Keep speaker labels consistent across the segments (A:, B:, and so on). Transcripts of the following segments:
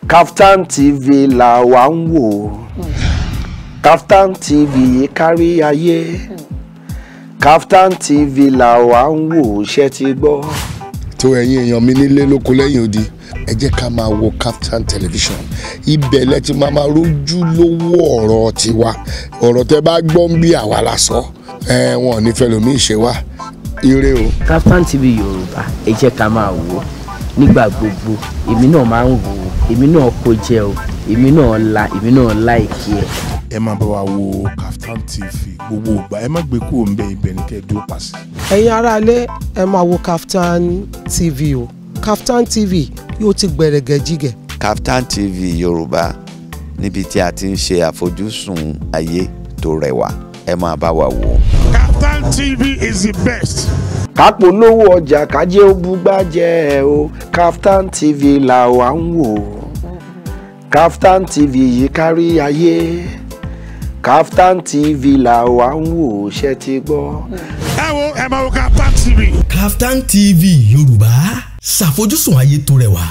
A: Kaftan TV là wà ń wò. Kaftan TV kárí ayé. Kaftan TV là wà ń wò, ṣé ti gbọ́.
B: Tó ẹ̀yin èèyàn mi nílé lóko lẹ́yìn odi, ẹ jẹ́ ká máa wo Kaftan Television. Ibẹ̀ lẹ ti máa rójú lówó ọ̀rọ̀ tiwa. Ọ̀rọ̀ tẹ́ bá gbọ́ ń bí àwa la sọ. Ẹ wọn ò ní fẹ́ lómi ìṣe wa. Ire o.
C: Kaftan TV Yorùbá, ẹ jẹ́ ká máa wò ó nígbà gbogbo. Èmi náà máa ń wò ó, èmi náà kó jẹ o, èmi náà la, èmi náà láìkí ẹ.
D: Ẹ máa bá wa wo Kaftan TV gbogbo ìgbà, ẹ má gbé kúrò ńbẹ̀, ibẹ̀ ní kẹ́ ẹ dúró pàṣẹ.
E: Ẹ̀yin aráalé, ẹ máa wo Kaftan TV o. Kaftan TV yóò ti gbẹ̀rẹ̀gẹ̀ jígẹ̀.
F: Kaftan TV Yorùbá, níbi tí a ti ń ṣe àfojúsùn ayé tó rẹwà, ẹ máa bá wa wò.
D: Kaftan TV is the best.
A: Kápolówó ọjà kájé ó búgbájẹ́ o. Kaftan TV là wà ń wò. Kaftan TV yìí kárí ayé. Kaftan TV là wà ń wò, ṣé ti gbọ́.
D: Ẹ wo, ẹ máa wo Kaftan TV.
G: Kaftan TV Yorùbá, ṣàfojúsùn ayé tó rẹwà.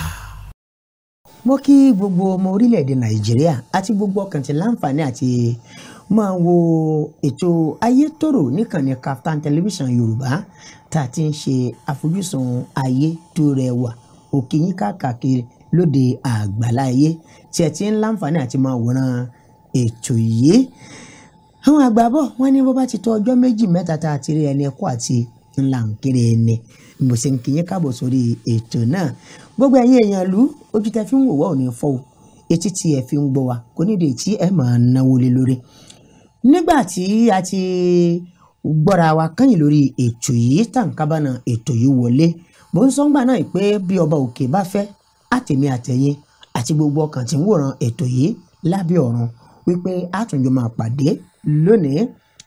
H: Mo kí gbogbo ọmọ orílẹ̀-èdè Nàìjíríà àti gbogbo ọkàn tí láǹfààní àti máa wo ètò Ayétòrò níkànnì Kaftan Television Yorùbá tá a ti ń ṣe àfojúsùn ayé tó rẹwà. Òkè yín káàkiri lóde àgbàláyé tí ẹ ti ń láǹfààní àti máa wòran ètò yìí. Àwọn àgbà bọ̀ wọ́n ní bó bá ti tó ọjọ́ méjì mẹ́ta tá a ti rí ẹni ẹ̀kọ́ àti ńlá ń kiri ẹni. Mo sì ń kí yín káàbọ̀ sórí ètò náà. Gbogbo ẹ̀yin èèyàn ìlú, ojú tẹ fi ń wò wá ò ní fọ́ o, etí tí ẹ fi ń gbọ́ wa kò ní ìdí tí ẹ máa náwó lé lórí. Nígbà tí a ti gbọ́ra wa kányìn lórí ètò yìí, tàǹkábánà ètò yìí wọlé, mo ń sọ́ngbà náà pé bí ọba òkè bá fẹ́, àtèmi àtẹ̀yin àti gbogbo ọkàn tí ń wòran ètò yìí lábẹ́ ọ̀run wípé àtúnjọ máa pàdé lónìí.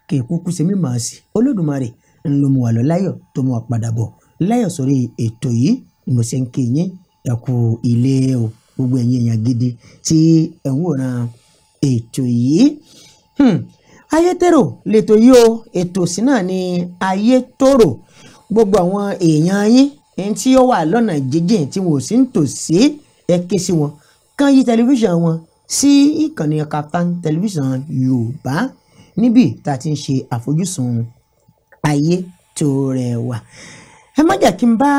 H: Kì í kúkú ṣe mímọ̀ sí Olódùmarè ń lo mu wà lọ láyọ̀ tó mú wa padà bọ̀ láyọ̀ sórí ètò yìí. Ni mo ṣe ń kí yín ẹ kú ilé o, gbogbo ẹ̀yin èèyàn gidi tí ẹ̀ ń wòran ètò yìí. Ayétèrò lètò yìí o, ètò sí náà ni Ayétòrò. Gbogbo àwọn èèyàn yín ẹni tí ó wà lọ́nà jíjìn tí wọn ò sí nítòsí, ẹ ké sí wọn kán yí tẹlifíṣàn wọn sí ìkànnì Kaftan Television Yorùbá níbi tá a ti ń ṣe àfojúsùn ayé tó rẹwà. Ẹ má jẹ́ kí n bá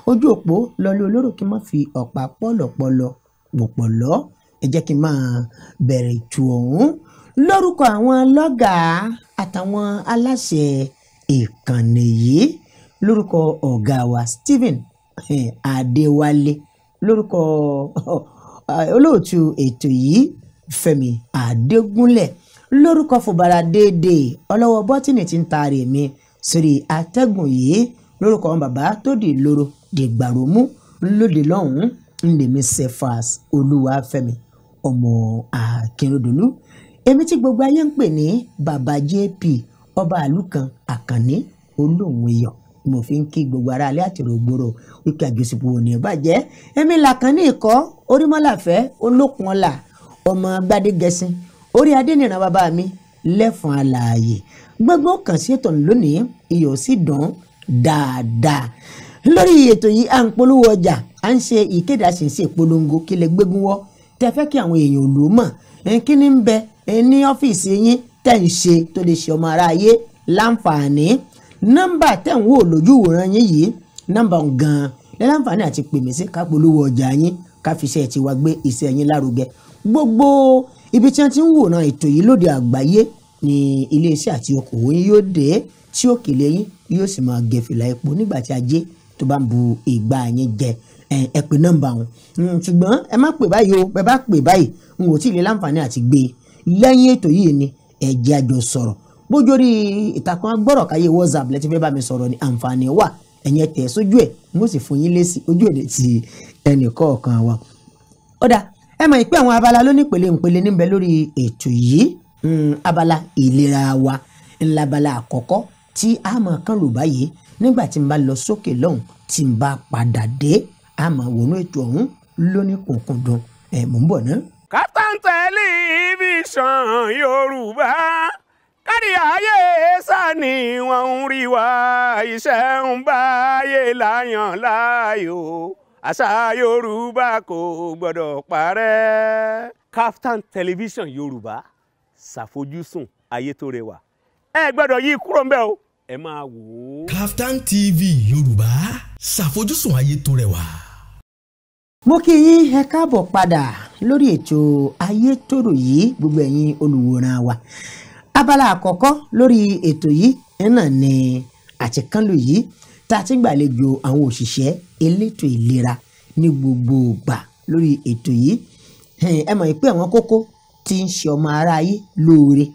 H: ojú òpó lọlé olóró kí n má fi ọ̀pá pọ̀lọ̀pọ̀lọ̀ pọ̀pọ̀lọ́. Ẹ jẹ́ kí n máa bẹ̀rẹ̀ ètò ọ̀hún lórúkọ àwọn lọ́gàá àtàwọn aláṣẹ ìkànnì yìí, lórúkọ ọ̀gá wa Stephen Adéwálé, lórúkọ olóòtú ètò yìí Fẹ́mi Adégúnlẹ̀, lórúkọ Fúbàrà déédéé ọlọ́wọ́ bọ́tìnì tí ń taari mi sórí atẹ́gùn yìí, lórúkọ àwọn bàbá tó di lóró dìgbàrúmú lóde lọ́hùn-ún, ńlẹ̀mí Cephas Olúwafẹ́mi ọmọ Akérèdọ́lù, èmi tí gbogbo ayé ń pè ní bàbá JP ọba àlù kan Àkànní olóhùn iyọ̀. Mo fi ń kí gbogbo ará alẹ́ àti rògbòrò wípé àjọṣepọ̀ ò ní bàjẹ́. Èmi làkànní ikọ̀ orímọ́láfẹ́ olókun ọ̀la ọmọ gbadégẹṣin orí adé nìran bàbá mi lẹ́fọ̀n alààyè. Gbogbo kàn sí ètò lónìí, iyọ̀ sì dùn dáadáa. Lórí ètò yìí à ń polówó ọjà, à ń ṣe ìkéde, a sì ń ṣe ìpolongo kí lè gbégun wọ́ tẹ fẹ́ kí àwọn èèyàn lò mọ̀ kí ni ń bẹ ní ọ́fíìsì yín tẹ̀ ń ṣe tó lè ṣe ọmọ aráyé láǹfààní. Nọ́mbà tẹ̀ ń wò lójú ìwòran yín yìí, nọ́mbà gan-an lẹ́ láǹfààní àti pè mí sí ká polówó ọjà yín, ká fi iṣẹ́ tiwa gbé iṣẹ́ yín lárugẹ. Gbogbo ibi tí wọ́n ti ń wòran ètò yìí lóde àgbáyé ni iléeṣẹ́ àti okòwò yín yóò dé, tí òkèlè yín yóò sì máa gẹ fìlà epo nígbà tí ajé tó bá ń bu ìgbà yín jẹ. Ẹ pè nọ́mbà wọn, ṣùgbọ́n ẹ má pè báyìí o. Bẹ́ẹ̀ bá pè báyìí, n ò tí ì lè láǹfààní àti gbé e. Lẹ́yìn ètò yìí ni ẹ jẹ́ a jọ sọ̀rọ̀. Bójórí ìtàkùn agbọ́rọ̀káyé WhatsApp lẹ́tí fẹ́ bá mi sọ̀rọ̀ ni àǹfààní wà. Ẹ̀yin ẹ tẹ̀ sójú ẹ̀, mo sì fún yín lésì ojú èdè ti ẹnì kọ̀ọ̀kan wa. Ó dà, ẹ mọ̀ pé àwọn abala ló ní ìpele ìpele níbẹ̀ lórí ètò yìí. Abala ìlera wa ńlá abala àkọ́kọ́ tí a máa kàn lò báyìí. Nígbà tí n bá lọ sókè lọ́hùn tí n bá padà dé, a máa wọnú ètò ọ̀hún lóní kùnkùndùn. Ẹ̀ mò ń bọ̀ ná.
I: Kaftan Television Yorùbá, kárí ayé sani wọ́n ń rí wa, iṣẹ́ ń báyé láyàn láàyò. Àṣà Yorùbá kò gbọ́dọ̀ parẹ́. Kaftan Television Yorùbá, ṣàfojúsùn ayé tó rẹwà. Ẹ gbọ́dọ̀ yí kúrò ńbẹ̀ o, ẹ máa wò ó.
G: Kaftan TV Yorùbá, ṣàfojúsùn ayé tó rẹwà.
H: Mo kí yín ẹ káàbọ̀ padà lórí ètò Ayétòrò yìí, gbogbo ẹ̀yin olùwòran wa. Abala àkọ́kọ́ lórí ètò yìí náà ni àtikánlò yìí tá a ti ń gbàlejò àwọn òṣìṣẹ́ elétò ìlera ní gbogbo ìgbà lórí ètò yìí. Ẹ mọ̀ pé àwọn kókó tí ń ṣe ọmọ aráyé lóore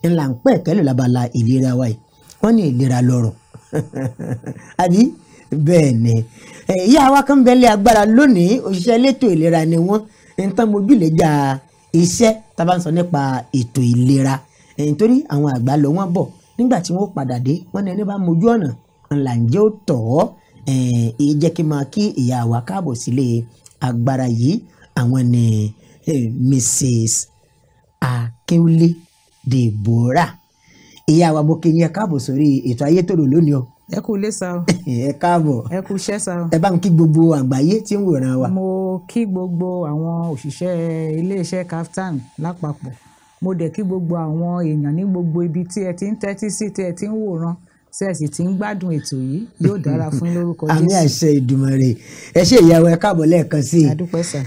H: ńlá ń pẹ́ kẹ́lò lábala ìlera wa yìí. Wọ́n ní ìlera lọ́rọ̀ àbí bẹ́ẹ̀ ni. Ìyá wa kan bẹ́ẹ̀ lé agbára lónìí, òṣìṣẹ́ elétò ìlera ni wọ́n ń tán mojúlẹ́jà iṣẹ́ tá a bá ń sọ nípa ètò ìlera, nítorí àwọn àgbà lọ wọ́n bọ̀ nígbà tí wọ́n padà dé wọ́n ní ẹni bá mojú ọ̀nà ńlá ń jẹ́ ó tọ̀ ọ́. Jẹ́ kí n máa kí ìyá wa káàbọ̀ sílé agbára yìí. Àwọn ni Mrs. Akínwálé Deborah. Ìyá wa, mo kí yín káàbọ̀ sórí ètò Ayétòrò lónìí o.
J: Ẹ kú ilé sá o.
H: Ẹ káàbọ̀.
J: Ẹ kú iṣẹ́ sá o.
H: Ẹ bá ń kí gbogbo àgbáyé tí ń wòran wa.
J: Mo kí gbogbo àwọn òṣìṣẹ́ iléeṣẹ́ Kaftan lápapọ̀. Mo dẹ̀ kí gbogbo àwọn èèyàn ní gbogbo ibi tí ẹ ti ń tẹ́tí sí, tí ẹ ti ń wòran, tí ẹ sì ti ń gbádùn ètò yìí. Yóò dára fún lórúkọ Jésù.
H: Àmín àṣẹ Ìdùmarè. Ẹ ṣé ìyàwó, ẹ káàbọ̀ lẹ́ẹ̀kan sí i.
J: A dúpẹ́ sà.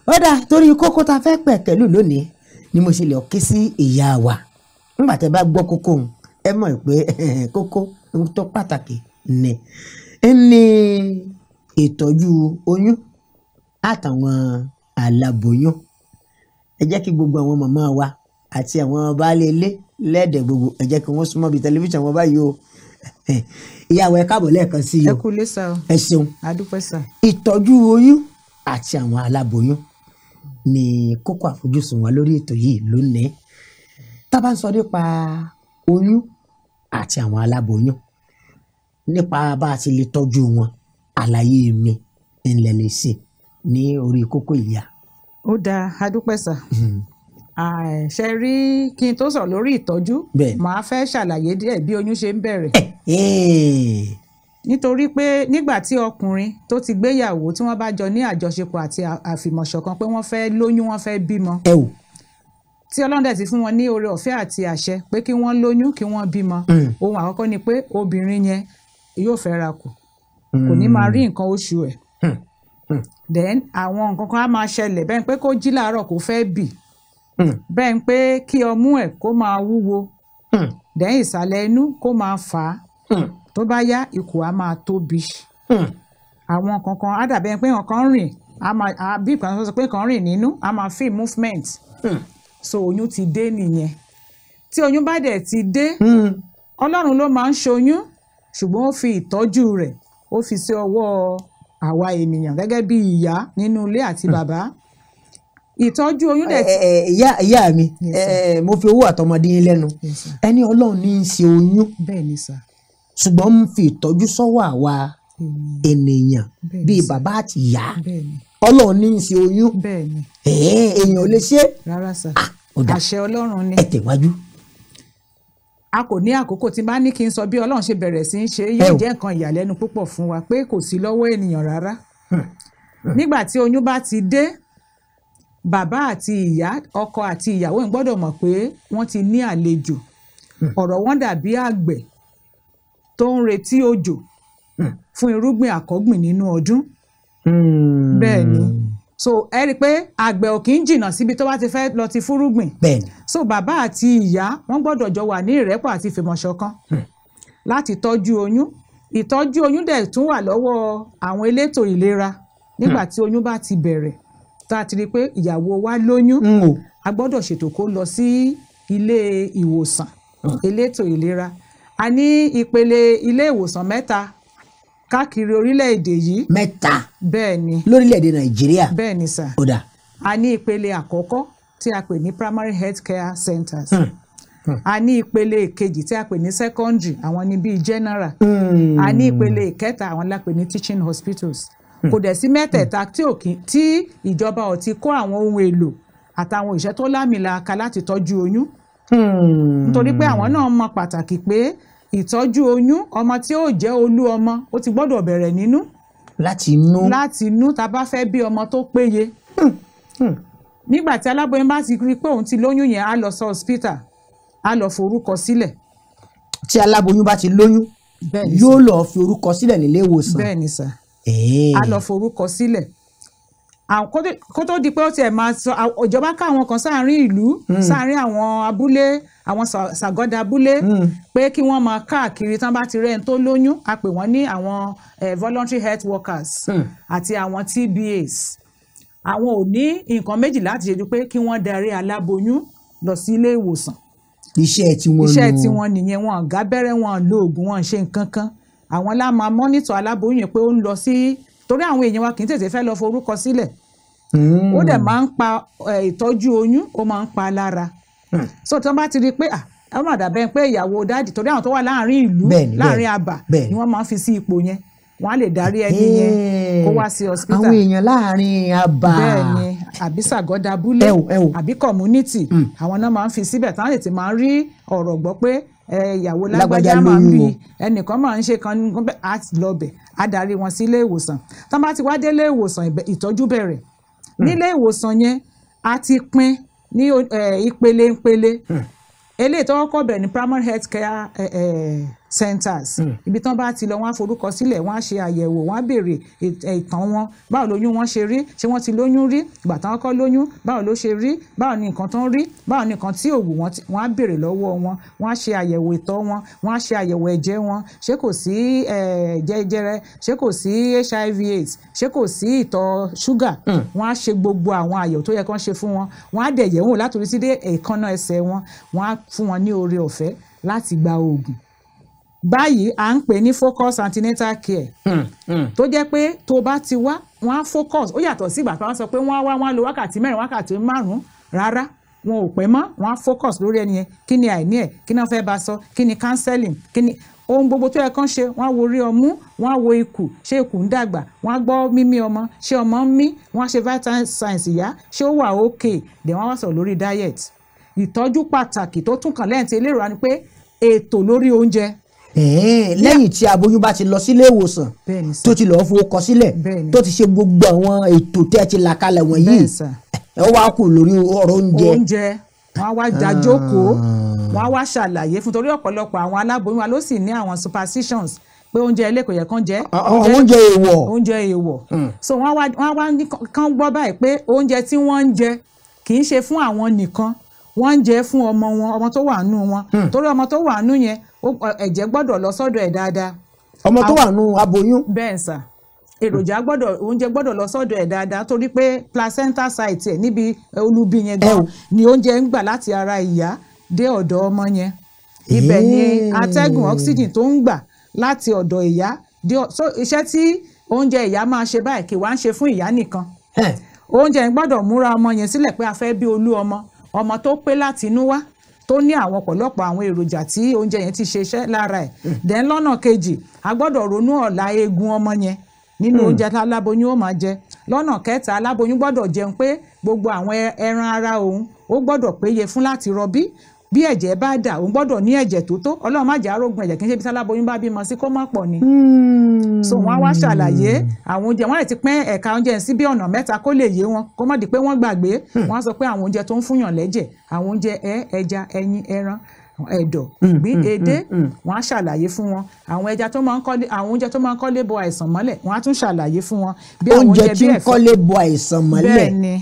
H: Ó dáa, torí kókó ta fẹ́ pẹ̀kẹ́lù lónìí ni mo ṣe lè ké sí ìyá wa. Nígbà tẹ́ bá gbọ́ kókó òun, ẹ mọ̀ pé kókó tó pàtàkì ni ní ìtọ́jú oyún àtàwọn aláboyún. Ẹ jẹ́ kí gbogbo àwọn màmá wa àti àwọn baálé ilé lẹ́ẹ̀dẹ̀ gbogbo, ẹ jẹ́ kí wọ́n súnmọ́ bíi tẹlifíṣàn wọn báyìí o. Ìyàwó, ẹ káàbọ̀ lẹ́ẹ̀kan sí i o.
J: Ẹ kú ilé sá o.
H: Ẹ ṣeun.
J: A dúpẹ́ sà.
H: Ìtọ́jú oyún àti àwọn aláboyún ni kókó àfojúsùn wa lórí ètò yìí lónìí. Tá a bá ń sọ nípa oyún àti àwọn aláboyún, nípa bá a ti lè tọ́jú wọn, àlàyé mi ńlẹ̀ lè ṣe ní orí kókó ìyá.
J: Ó dáa, a dúpẹ́ sà. Ṣe rí, kí n tó sọ̀rọ̀ lórí ìtọ́jú, màá fẹ́ ṣàlàyé díẹ̀ bí oyún ṣe ń bẹ̀rẹ̀. Nítorí pé nígbà tí ọkùnrin tó ti gbéyàwó tí wọ́n bá jọ ní àjọṣepọ̀ àti àfìmọ̀ṣọ̀kan pé wọ́n fẹ́ lóyún, wọ́n fẹ́ bímọ, tí Ọlọ́run dẹ̀ ti fún wọn ní oore ọ̀fẹ́ àti àṣẹ pé kí wọ́n lóyún, kí wọ́n bímọ, ohun àkọ́kọ́ ni pé obìnrin yẹn yóò fẹ́ ra kù, kò ní máa rí nǹkan oṣù ẹ̀. Then àwọn nǹkan kan á máa ṣẹlẹ̀ bẹ́ẹ̀ pé kó jí láàárọ̀ kó fẹ́ bì, bẹ́ẹ̀ pé kí ọmú ẹ̀ kó máa wúwo, then ìsàlẹ̀ inú kó máa fà á, tó bá yá ikùn á máa tóbi. Àwọn nǹkan kan á dàbí pé nǹkan rìn, bí nǹkan sọ pé nǹkan rìn nínú, á máa feel movement. So oyún ti dé nìyẹn. Tí oyún bá dẹ̀ ti dé, Ọlọ́run ló máa ń ṣoyún, ṣùgbọ́n ó fi ìtọ́jú rẹ̀, ó fi sí ọwọ́ àwa ènìyàn gẹ́gẹ́ bí ìyá nínú ilé àti bàbá. Ìtọ́jú oyún dẹ̀ ti.
H: Ìyá mi, mo fi owó àtọmọdé yín lẹ́nu. Ẹni Ọlọ́run ní í ṣe oyún, ṣùgbọ́n ń fi ìtọ́jú sọ́wọ́ àwa ènìyàn bíi bàbá àti ìyá. Ọlọ́run ní í ṣe oyún, èèyàn ò lè ṣe.
J: Rárá sà, àṣẹ Ọlọ́run ni.
H: Ẹ tẹ̀wájú.
J: A kò ní àkókò tí bá ní kí n sọ bí Ọlọ́run ṣe bẹ̀rẹ̀ sí í ṣe, yóò jẹ́ nǹkan ìyàlẹ́nu púpọ̀ fún wa pé kò sí lọ́wọ́ ènìyàn rárá. Nígbà tí oyún bá ti dé, bàbá àti ìyá, ọkọ àti ìyàwó ń gbọ́dọ̀ mọ̀ pé wọ́n ti ní àlejò. Ọ̀rọ̀ wọn dàbí àgbẹ̀ tó ń retí òjò fún irúgbìn àkọ́gbìn nínú ọdún. Bẹ́ẹ̀ ni. So ẹ rí i pé àgbẹ̀ ò kì í jìnnà síbi tó bá ti fẹ́ lọ ti fúrúgbìn. So bàbá àti ìyá wọ́n gbọ́dọ̀ jọ wà ní ìrẹ́pọ̀ àti ìfìmọ̀ṣọ̀kan láti tọ́jú oyún. Ìtọ́jú oyún dẹ̀ tún wà lọ́wọ́ àwọn elétò ìlera. Nígbà tí oyún bá ti bẹ̀rẹ̀, tá a ti rí i pé ìyàwó wa lóyún, a gbọ́dọ̀ ṣètò kó lọ sí ilé ìwòsàn elétò ìlera. A ní ìpele ilé ìwòsàn 3 káàkiri orílẹ̀-èdè yìí.
H: 3?
J: Bẹ́ẹ̀ ni.
H: Lórílẹ̀-èdè Nàìjíríà?
J: Bẹ́ẹ̀ ni sà.
H: Ó dà.
J: A ní ìpele àkọ́kọ́ tí a pè ní primary health care centers. A ní ìpele ìkejì tí a pè ní secondary, àwọn ní bíi general. A ní ìpele ìkẹta, àwọn la pè ní teaching hospitals. Kò dẹ̀ sí mẹ́tẹ̀ẹ̀ta tí ìjọba ò ti kó àwọn ohun èlò àtàwọn òṣìṣẹ́ tó lámìlaka láti tọ́jú oyún. Nítorí pé àwọn náà mọ pàtàkì pé ìtọ́jú oyún ọmọ tí ó jẹ́ olú ọmọ ó ti gbọ́dọ̀ bẹ̀rẹ̀ nínú.
H: Láti inú.
J: Láti inú, tá a bá fẹ́ bí ọmọ tó péye. Nígbà tí aláboyún bá ti rí pé òun ti lóyún yẹn, á lọ sí hospital, á lọ forúkọ sílẹ̀.
H: Tí aláboyún bá ti lóyún, yóò lọ fi orúkọ sílẹ̀ nílé ìwòsàn.
J: Bẹ́ẹ̀ ni sà, á lọ forúkọ sílẹ̀. Kó tó di pé ó tiẹ̀ máa sọ, ìjọba káwọn kan sáàárín ìlú, sáàárín àwọn abúlé, àwọn ṣàgọ́dà abúlé, pé kí wọ́n máa káàkiri tán bá ti rẹ́ni tó lóyún. A pè wọ́n ní àwọn voluntary health workers àti àwọn TBAs. Àwọn ò ní nǹkan méjì láti ṣe ju pé kí wọ́n darí aláboyún lọ sí ilé ìwòsàn.
H: Iṣẹ́ tiwọn nù.
J: Iṣẹ́ tiwọn nìyẹn. Wọn gábẹ́rẹ́, wọn lo oògùn, wọn ṣe nǹkan kan. Àwọn lá máa mọ́nítọ̀ aláboyún yẹn pé ó ń lọ sí, torí àwọn èèyàn wa kì í tètè fẹ́ lọ forúkọ sílẹ̀. Ó dẹ̀ máa ń pa ìtọ́jú oyún, ó máa ń pa lára. So tí wọ́n bá ti rí i pé ó mà dàbẹ́ pé ìyàwó dáàdì, torí àwọn tó wà láàrin ìlú, láàrin àbà ni wọ́n máa ń fi sí ipò yẹn, wọ́n á lè darí ẹni yẹn kó wá sí hospital.
H: Àwọn èèyàn láàrin àbà.
J: Bẹ́ẹ̀ ni, àbí ṣàgọ́dà abúlé, àbí community, àwọn náà máa ń fi síbẹ̀ táwọn tètè máa ń rí ọ̀rọ̀ gbọ́ pé ìyàwó lágbájá máa ń bí ẹnìkan máa ń ṣe kan á lọ bẹ̀, á darí wọn sí ilé ìwòsàn. Tán bá ti wá dé ilé ìwòsàn, ìtọ́jú bẹ̀rẹ̀. Nílé ìwòsàn yẹn, a ti pín ní ìpele ìpele. Eléyìí tó kọ́kọ́ bẹ̀rẹ̀ ní primary health care centers. Ibi tán bá ti lọ, wọ́n á forúkọ sílẹ̀, wọ́n á ṣe àyẹ̀wò, wọ́n á béèrè ìtàn wọn, báwo lóyún wọn ṣe rí, ṣé wọ́n ti lóyún rí, ìgbà tán kọ́kọ́ lóyún báwo ló ṣe rí, báwo ni nǹkan tó ń rí, báwo ni nǹkan tí ò wù wọ́n, wọ́n á béèrè lọ́wọ́ wọn, wọ́n á ṣe àyẹ̀wò ìtọ̀ wọn, wọ́n á ṣe àyẹ̀wò ẹ̀jẹ̀ wọn, ṣé kò sí jẹjẹrẹ, ṣé kò sí HIV AIDS, ṣé kò sí ìtọ̀ ṣúgà. Wọ́n á ṣe gbogbo àwọn àyẹ̀wò tó yẹ kán ṣe fún wọn, wọ́n á dẹ̀ yẹ̀ wò látòrí sí dé èékánná ẹsẹ̀ wọn, wọ́n á fún wọn ní oore ọ̀fẹ́ láti gba oògùn. Báyìí à ń pè ní focus antenatal care, tó jẹ́ pé tó bá ti wá, wọ́n á focus. Ó yàtọ̀ sí ìgbà tó wọ́n sọ pé wọ́n á wá, wọ́n á lo wákàtí 4, wákàtí 5. Rárá, wọn ò pẹ́ mọ́. Wọ́n á focus lórí ẹni yẹn, kí ni àìní ẹ̀, kí ni wọ́n fẹ́ bá sọ, kí ni counseling, kí ni ohun gbogbo tó yẹ kán ṣe. Wọ́n á wo orí ọmú, wọ́n á wo ikù, ṣé ikù ń dàgbà, wọ́n á gbọ́ mímí ọmọ, ṣé ọmọ ń mí, wọ́n á ṣe vital signs ìyá, ṣé ó wà okay. Then wọ́n á wá sọ̀rọ̀ lórí diet. Ìtọ́jú pàtàkì tó tún kàn lẹ́yìn tí eléèrò wa ni pé ètò lórí oúnjẹ.
H: Lẹ́yìn tí aboyún bá ti lọ sílé ìwòsàn, tó ti lọ́ọ́ fowó kọ sílẹ̀, tó ti ṣe gbogbo àwọn ètò tẹ́ ti là kalẹ̀ wọ̀nyí, ẹ wá kù lórí ọ̀rọ̀ oúnjẹ.
J: Oúnjẹ, wọ́n á wá dájókòó, wọ́n á wá ṣàlàyé fún, torí ọ̀pọ̀lọpọ̀ àwọn aláboyún wa ló sì ní àwọn superstitions pé oúnjẹ ilé kò yẹ kán jẹ,
H: oúnjẹ èèwọ̀,
J: oúnjẹ èèwọ̀. So wọ́n á wá kán gbọ́ báyìí pé oúnjẹ tí wọ́n ń jẹ kì í ṣe fún àwọn nìkan, wọ́n ń jẹ fún ọmọ wọn, ọmọ tó wà nù wọn, torí ọmọ tó wà nù yẹn, ẹ̀jẹ̀ gbọ́dọ̀ lọ sọ́dọ̀ ẹ̀ dáadáa.
H: Ọmọ tó wà nù aboyún.
J: Bẹ́ẹ̀ sà, èròjà gbọ́dọ̀, oúnjẹ gbọ́dọ̀ lọ sọ́dọ̀ ẹ̀ dáadáa, torí pé placenta site ẹ̀ níbi olubi yẹn gan ni oúnjẹ ń gbà láti ara ìyá dé ọ̀dọ̀ ọmọ yẹn. Ibẹ̀ ni atẹ́gùn oxygen tó ń gbà láti ọ̀dọ̀ ìyá dé. So iṣẹ́ tí oúnjẹ ìyá máa ṣe báyìí kì wá ń ṣe fún ìyá nìkan. Oúnjẹ yẹn gbọ́dọ̀ múra ọmọ yẹn sílẹ̀ pé a fẹ́ bí olú ọmọ, ọmọ tó pé láti inú wá, tó ní àwọn ọ̀pọ̀lọpọ̀ àwọn èròjà tí oúnjẹ yẹn ti ṣe iṣẹ́ lára ẹ̀. Then lọ́nà kejì, a gbọ́dọ̀ ronú ọ̀la eegun ọmọ yẹn nínú oúnjẹ tí aláboyún ó máa jẹ. Lọ́nà kẹta, aláboyún gbọ́dọ̀ jẹun pé gbogbo àwọn ẹran ara òun ó gbọ́dọ̀ péye fún láti rọbí. Bí ẹ̀jẹ̀ bá dà, òun gbọ́dọ̀ ní ẹ̀jẹ̀ tó tó. Ọlọ́run má jẹ́ arógun ẹ̀jẹ̀, kì í ṣe bí sáláboyún bá bímọ sí kó má pọ̀ ni. So wọ́n á wá ṣàlàyé àwọn oúnjẹ, wọ́n lè ti pín ẹ̀ka oúnjẹ sí bí ọ̀nà mẹ́ta kó lè yé wọn, kó má di pé wọ́n gbàgbé. Wọ́n á sọ pé àwọn oúnjẹ tó ń fúnyàn lẹ́jẹ̀, àwọn oúnjẹ ẹja, ẹyin, ẹran, ẹ̀dọ̀, ìgbín, edé, wọ́n á ṣàlàyé fún wọn. Àwọn ẹja tó máa ń kọ́lé, àwọn oúnjẹ tó máa ń kọ́lé bo àìsàn mọ́lẹ̀, wọ́n á tún ṣàlàyé fún wọn. Bí àwọn
H: oúnjẹ tí ń kọ́lé bo àìsàn mọ́lẹ̀.
J: Bẹ́ẹ̀ ni,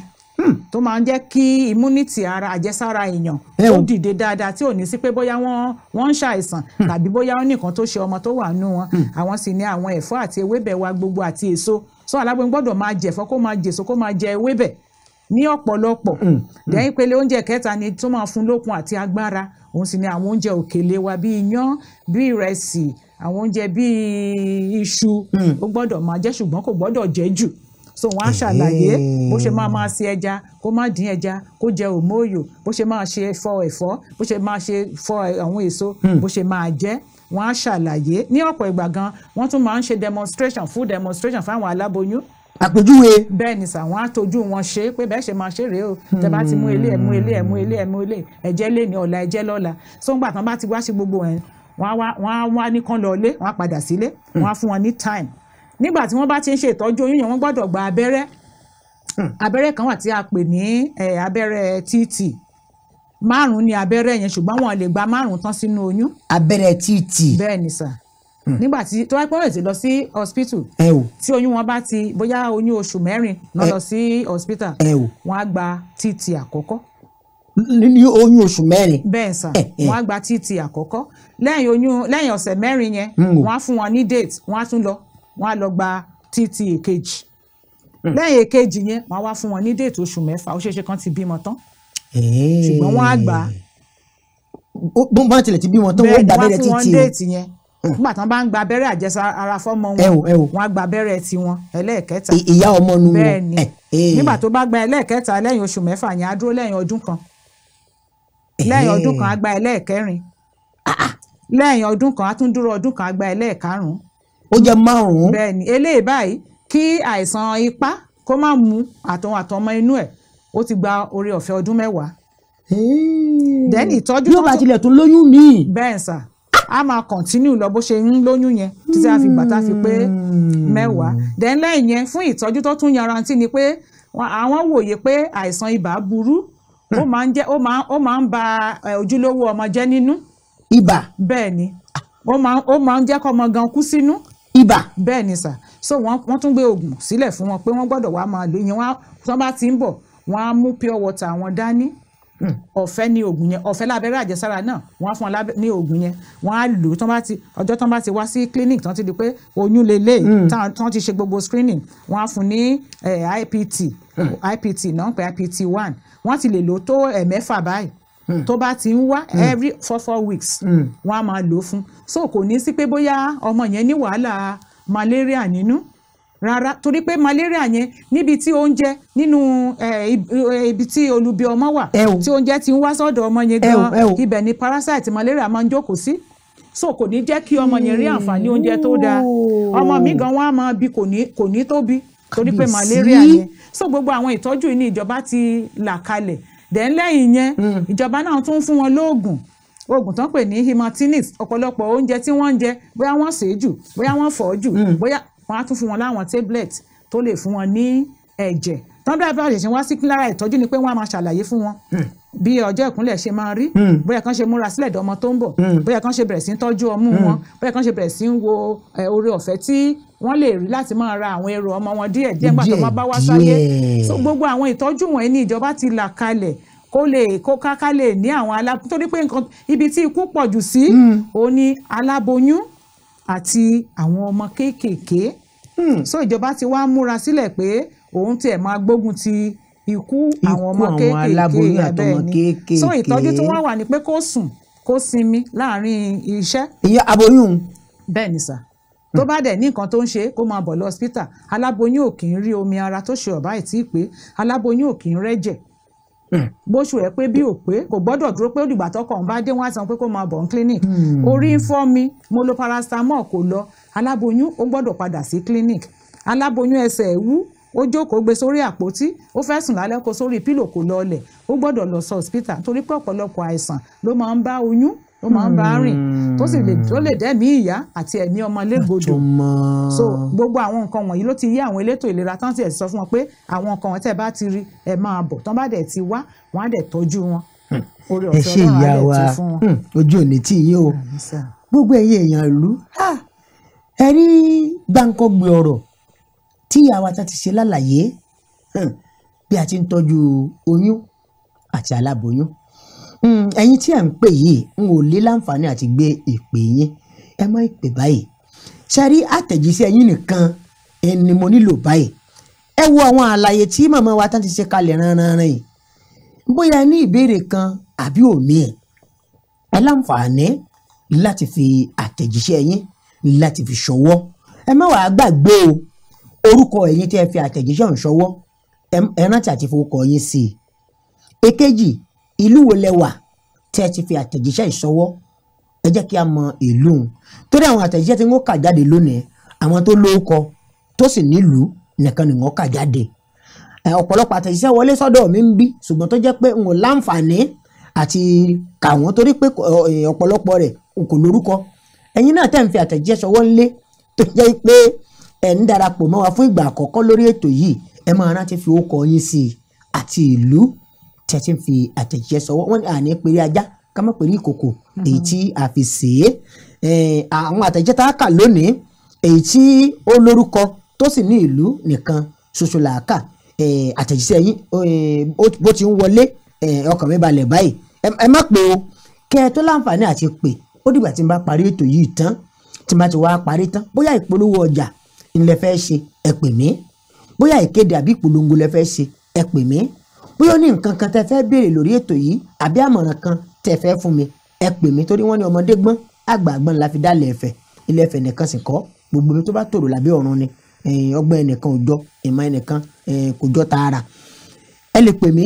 J: tó máa ń jẹ́ kí immunity ara, àjẹsára èèyàn ó dìde dáadáa, tí ò ní sí pé bóyá wọ́n ń ṣàìsàn tàbí bóyá ó ní nǹkan tó ṣe ọmọ tó wà nínú wọn. Àwọn sì ní àwọn ẹ̀fọ́ àti ewébẹ̀ wa gbogbo àti èso. So aláboyún gbọ́dọ̀ máa jẹ̀fọ́, kó máa jèso, kó máa jẹ ewébẹ̀ ní ọ̀pọ̀lọpọ̀. Dẹ́yìn ìpele oúnjẹ kẹta ni tó máa fún lókun àti agbára, òun sì ni àwọn oúnjẹ òkèlè wa bíi iyán, bíi ìrẹsì, àwọn oúnjẹ bíi iṣu, ó gbọ́dọ̀ máa jẹ, ṣùgbọ́n kò gbọ́dọ̀ jẹ jù. So wọ́n á ṣàlàyé bó ṣe máa máa ṣe ẹja, kó má dín ẹja, kó jẹ òmóòyò, bó ṣe máa ṣe fọ ẹ̀fọ́, bó ṣe máa ṣe fọ àwọn èso, bó ṣe máa jẹ. Wọ́n á ṣàlàyé ní ọ̀pọ̀ ìgbà gan, wọ́n tún máa ń ṣe demonstration, food demonstration fáwọn aláboyún.
H: Àpèjúwe.
J: Bẹ́ẹ̀ ni sà, wọ́n á tọ́jú wọn ṣe pé bẹ́ẹ̀ ṣe máa ṣe rèé o, tẹ́ bá ti mú ilé ẹ̀, mú ilé ẹ̀, mú ilé ẹ̀, mú ilé ẹ̀jẹ̀ lé ní ọ̀la, ẹ̀jẹ̀ lọ́la. So ńgbà tán bá ti wá sí gbogbo ẹ̀, wọ́n á wá ní kán lọ ilé, wọ́n á padà sílé, wọ́n á fún wọn ní time. Nígbà tí wọ́n bá ti ń ṣe ìtọ́jú oyún yẹn, wọ́n gbọ́dọ̀ gba abẹ́rẹ́. Abẹ́rẹ́ kan wà tí a pè ní abẹ́rẹ́ TT. 5 ni abẹ́rẹ́ yẹn, ṣùgbọ́n wọn lè gba 5 tán sínú oyún.
H: Abẹ́rẹ́ TT.
J: Bẹ́ẹ̀ ni sà. Nígbà tí tó wá pé wọ́n ti lọ sí hospital, tí oyún wọn bá ti bóyá oyún oṣù 4 náà lọ sí hospital, wọ́n á gba TT àkọ́kọ́.
H: Ní oyún oṣù 4.
J: Bẹ́ẹ̀ sà, wọ́n á gba TT àkọ́kọ́. Lẹ́yìn oyún, lẹ́yìn ọ̀sẹ̀ 4 yẹn, wọ́n á fún wọn ní date, wọ́n á tún lọ, wọ́n á lọ gba TT èkejì. Lẹ́yìn èkejì yẹn, wọ́n á wá fún wọn ní date oṣù 6, ó ṣeéṣe kan ti bímọ tán. Ṣùgbọ́n wọ́n á gbà á.
H: Bọ́n bá tilẹ̀ ti bímọ tán, wọ́n gba abẹ́rẹ́ TT.
J: Bẹ́ẹ̀ ni, wọ́n fún wọn déètì yẹn. Nígbà tán bá ń gba abẹ́rẹ́ àjẹsára fọ́mọ wọn, wọ́n á gba abẹ́rẹ́ tiwọn ẹlẹ́ẹ̀kẹta.
H: Ìyá ọmọ nu wọn.
J: Bẹ́ẹ̀ ni, nígbà tó bá gba ẹlẹ́ẹ̀kẹta lẹ́yìn oṣù 6 yẹn, á dúró lẹ́yìn ọdún kan. Lẹ́yìn ọdún kan á gba ẹlẹ́ẹ̀kẹrin. Lẹ́yìn ọdún kan á tún dúró ọdún kan á gba ẹlẹ́ẹ̀karùn-ún.
H: Ó jẹ́ 5.
J: Bẹ́ẹ̀ ni, eléyìí báyìí kí àìsàn ipá kó má mú àtọmọ inú ẹ̀, ó ti gba oore ọ̀fẹ́ ọdún 10. Then ìtọ́jú
H: yóò bá tilẹ̀ tún lóyún míì.
J: Bẹ́ẹ̀ sà, a máa continue lọ bó ṣe ń lóyún yẹn títí a fi gbà tá a fi pé 10. Then lẹ́yìn yẹn, fún ìtọ́jú tó tún yanrantí ni pé àwọn wòye pé àìsàn ibà burú, ó máa ń jẹ́ ó máa ń ba ojúlówó ọmọ jẹ́ nínú.
H: Ibà.
J: Bẹ́ẹ̀ ni, ó máa ń jẹ́ kọ́mọ gan kú sínú.
H: Ibà.
J: Bẹ́ẹ̀ ni sà. So wọ́n tún gbé oògùn sílẹ̀ fún wọn pé wọ́n gbọ́dọ̀ wá máa lò ìyẹn. Wọ́n tó bá ti ń bọ̀, wọ́n á mú pure water wọn dání. Ọ̀fẹ́ ni oògùn yẹn, ọ̀fẹ́ lábẹ́rẹ́ àjẹsára náà, wọ́n á fún wọn ní oògùn yẹn, wọ́n á lò ó. Tán bá ti ọjọ́ tán bá ti wá sí clinic, tán ti di pé oyún lélẹ̀, tán ti ṣe gbogbo screening, wọ́n á fún ní IPT, IPT náà pé IPT 1, wọ́n ti lè lò tó 6 báyìí. Tó bá ti ń wá every 4 weeks, wọ́n á máa lò ó fún. So kò ní sí pé bóyá ọmọ yẹn ní wàhálà malaria nínú rárá, torí pé malaria yẹn níbi tí oúnjẹ nínú ibi tí olubi ọmọ wà, tí oúnjẹ ti ń wá sọ́dọ̀ ọmọ yẹn gan, ibẹ̀ ni parasite malaria máa ń jókòó sí. So kò ní jẹ́ kí ọmọ yẹn rí àǹfààní oúnjẹ tó dáa. Ọmọ mi gan wọn á máa bí kò ní tóbi torí pé malaria yẹn. So gbogbo àwọn ìtọ́jú yìí ni ìjọba ti là kalẹ̀. Then lẹ́yìn yẹn, ìjọba náà tún fún wọn lóògùn, oògùn tó ń pè ní hematinics. Ọ̀pọ̀lọpọ̀ oúnjẹ tí wọ́n ń jẹ, bóyá wọ́n sè é jù, bóyá wọ́n fọ̀ ọ́ jù, bóyá wọ́n á tún fún wọn láwọn tablet tó lè fún wọn ní ẹ̀jẹ̀. Tán bí abẹ́rẹ́ ṣe wá sí lára ìtọ́jú ni pé wọ́n á máa ṣàlàyé fún wọn bí ọjọ́ ìkúnlẹ̀ ṣe máa rí, bóyá kán ṣe múra sílẹ̀ dọ́mọ tó ń bọ̀, bóyá kán ṣe bẹ̀rẹ̀ sí ń tọ́jú ọmú wọn, bóyá kán ṣe bẹ̀rẹ̀ sí ń wo oore ọ̀fẹ́ tí wọ́n lè rí láti máa ra àwọn èrò ọmọ wọn díẹ̀ díẹ̀ nígbà tó máa bá wá sáyé. So gbogbo àwọn ìtọ́jú wọ̀nyí ni ìjọba ti là kalẹ̀ kó lè kó káká lè ní àwọn aláboyún, torí pé nǹkan ibi tí ikú pọ̀ jù sí òun ni aláboyún àti àwọn ọmọ kéékèèké. So ìjọba ti wá múra sílẹ̀ pé òun tiẹ̀ máa gbógun ti ikú àwọn ọmọ kéékèèké. Bẹ́ẹ̀ ni, so ìtọ́jú tí wọ́n wà ní pé kó sùn kó sinmi láàrin iṣẹ́.
H: Ìyá aboyún.
J: Bẹ́ẹ̀ ni sà, tó bá dẹ̀ ní nǹkan tó ń ṣe kó máa bọ̀ lọ hospital. Aláboyún ò kì í rí omi ara tó ṣe ọ̀bá ìtí pé aláboyún ò kì í rẹ́jẹ̀. Bóṣù ẹ pé bí ò pé kò gbọ́dọ̀ dúró pé ó dìgbà tọkọ òun bá dé, wọ́n á sọ pé kó máa bọ̀ ní clinic. Orí ń fọ́ mi, mo lo paracetamol kò lọ. Aláboyún ó gbọ́dọ̀ padà sí clinic. Aláboyún ẹsẹ̀ ẹ̀ wú, ó jókòó gbé sórí àpótí, ó fẹ́ sùn lálẹ́ kó sórí pílò kò lọlẹ̀, ó gbọ́dọ̀ lọ sí hospital, torí pé ọ̀pọ̀lọpọ̀ àìsàn ló máa ń bá oyún, ló máa ń bá rìn, tó sì lè tó lè dẹ́mí ìyá àti ẹ̀mí ọmọ légbodò. So gbogbo àwọn nǹkan wọ̀nyí ló ti yé àwọn elétò ìlera tán ti ẹ̀ sọ fún wọn pé àwọn nǹkan wọn tẹ́ bá ti rí ẹ máa bọ̀, tán bá dẹ̀ ti wá, wọ́n á dẹ̀ tọ́jú wọn. Oore ọ̀fẹ́ Ọlọ́run á dẹ̀ tún fún wọn.
H: Ojú ò ní tì yín o. Gbogbo ẹ̀yin èèyàn ìlú, ẹ rí gbáǹkọ́gbé ọ̀rọ̀ tí ìyá wa ta ti ṣe lálàyé bí a ti ń tọ́jú oyún àti aláboyún. Ẹ̀yin tí ẹ̀ ń pè yìí, n ò lè láǹfààní àti gbé ìpè yín, ẹ má ìpè báyìí. Ṣe rí àtẹ̀jíṣẹ́ yín nìkan ni mo nílò báyìí. Ẹ wo àwọn àlàyé tí màmá wa tán ti ṣe kalẹ̀ ránranran yìí. Bóyá ẹ ní ìbéèrè kan àbí òmíì, ẹ láǹfààní láti fi àtẹ̀jíṣẹ́ yín láti fi ṣọwọ́. Ẹ má wàá gbàgbé o, orúkọ ẹ̀yin tí ẹ fi àtẹ̀jíṣẹ́ ọ̀hún ṣọwọ́, ẹ rántí àti forúkọ yín sí i. Èkejì, ìlú wo lẹ wà tí ẹ ti fi àtẹ̀jíṣẹ́ ìṣọwọ́? Ẹ jẹ́ kí a mọ ìlú òun, torí àwọn àtẹ̀jíṣẹ́ tí wọ́n kà jáde lónìí, àwọn tó lórúkọ tó sì nílùú nìkan ni wọ́n kà jáde. Ọ̀pọ̀lọpọ̀ àtẹ̀jíṣẹ́ wọlé sọ́dọ̀ mi ń bí, ṣùgbọ́n tó jẹ́ pé n ò láǹfààní àti kà wọ́n torí pé ọ̀pọ̀lọpọ̀ rẹ̀ n kò lórúkọ. Ẹ̀yin náà tẹ̀ ń fi àtẹ̀jíṣẹ́ ṣọwọ́ ńlé tó jẹ́ pé ẹ̀ ń darapọ̀ mọ́ wa fún ìgbà àkọ́kọ́ lórí ètò yìí, ẹ máa rántí fi orúkọ yín sí i àti ìlú tí ẹ ti ń fi àtẹ̀jíṣẹ́ sọwọ́. Wọ́n ní àní pèrè ajá ká má pèrè ìkòkò èyí tí a fi sè é. Àwọn àtẹ̀jíṣẹ́ tá a kà lónìí, èyí tí ó lórúkọ tó sì ní ìlú nìkan ṣoṣo là á kà. Àtẹ̀jíṣẹ́ yín bó ti ń wọlé, ọkàn mi balẹ̀ báyìí. Ẹ má pè o, kẹ́ ẹ tó láǹfààní àti pè ó dìgbà tí n bá parí ètò yìí tán. Tí n bá ti wá parí tán, bóyá ìpolówó ọjà ńlẹ fẹ́ ṣe, ẹ pè mí. Bóyá ìkéde àbí ìpolongo lẹ fẹ́ ṣe, ẹ pè mí. Bóyá ó ní nǹkan kan tẹ fẹ́ béèrè lórí ètò yìí àbí àmọ̀ràn kan tẹ fẹ́ fún mi, ẹ pè mí. Torí wọ́n ní ọmọdé gbọ́n, àgbà gbọ́n la fi dálẹ̀ ẹ̀fẹ̀. Ilẹ̀ ẹ̀fẹ̀ nìkan sì kọ́, gbogbo mi tó bá tòrò lábẹ́ ọ̀run ni. Ọgbọ́n ẹnìkan ò jọ, ìmọ̀ ẹnìkan kò jọ tààrà. Ẹ lè pè mí.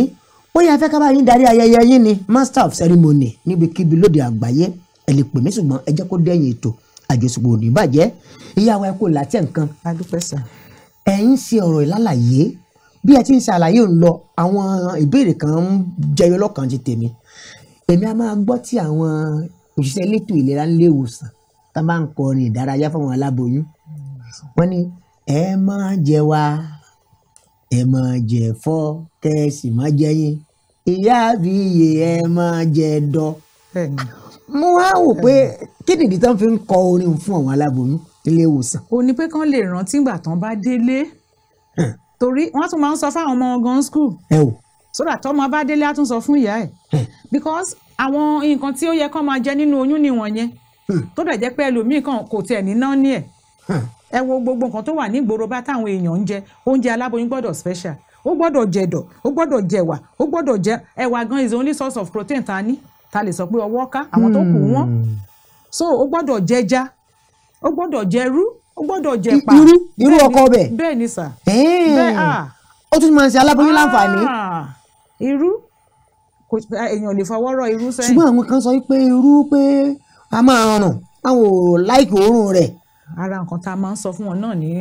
H: Bóyá ẹ fẹ́ ká bá yín darí ayẹyẹ yín ni, master of ceremony níbikíbi lóde àgbáyé, ẹ lè pè mí. Ṣùgbọ́n ẹ jẹ́ kó dẹ́yìn ètò. Àjọṣepọ̀ ò ní bàjẹ́. Ìyá wa, ẹ kò látẹ̀ nǹkan. Ẹ ń ṣe ọ̀rọ̀ ìlàlàyé. Bí ẹ ti ń ṣàlàyé ń lọ, àwọn ìbéèrè kan ń jẹyọ lọ́kàn ti tèmi. Èmi a máa gbọ́ tí àwọn òṣìṣẹ́ elétò ìlera nílé ìwòsàn tá máa ń kọrin ìdárayá fáwọn aláboyún. Wọ́n ní ẹ máa jẹ wá, ẹ máa jẹ ẹ̀fọ́, kẹ́sì máa jẹ yín, ìyá àbíyè ẹ máa jẹ dọ́. Mo wá wò pé kí nìdí tán fi ń kọ orin fún àwọn aláboyún nílé ìwòsàn.
J: Ó ní pé kán lè rántí ìgbà tán bá délé, torí wọ́n tún máa ń sọ fáwọn ọmọ gan school, so that tọ́mọ bá délé á tún sọ fún ìyá ẹ̀, because àwọn nǹkan tí ó yẹ kán máa jẹ nínú oyún nìwọ̀nyẹn, tó dẹ̀ jẹ́ pé ẹlòmíì kan kò tiẹ̀ ní ná ní ẹ̀. Ẹ wo gbogbo nǹkan tó wà nígboro bá táwọn èèyàn ń jẹ, oúnjẹ aláboyún gbọ́dọ̀ special, ó gbọ́dọ̀ jẹ̀dọ̀, ó gbọ́dọ̀ jẹ̀wà, ó gbọ́dọ̀ jẹ ẹ̀wà gan is the only source of protein ta ní, ta lè sọ pé ọwọ́ ká àwọn tó kù wọ́n. So ó gbọ́dọ̀ jẹja, ó gbọ́dọ̀ jẹrú, ó gbọ́dọ̀ jẹ̀pà.
H: Irú ọkọ ọbẹ̀.
J: Bẹ́ẹ̀ ni sà. Bẹ́ẹ̀
H: ó tún máa ń ṣe aláboyún láǹfààní.
J: Irú èèyàn lè fọwọ́ rọ irú sẹ́yìn.
H: Ṣùgbọ́n àwọn kan sọ pé irú pé a máa rùn, àwọn ò láìkì òórùn rẹ̀.
J: Ara nǹkan tá a máa ń sọ fún wọn náà ní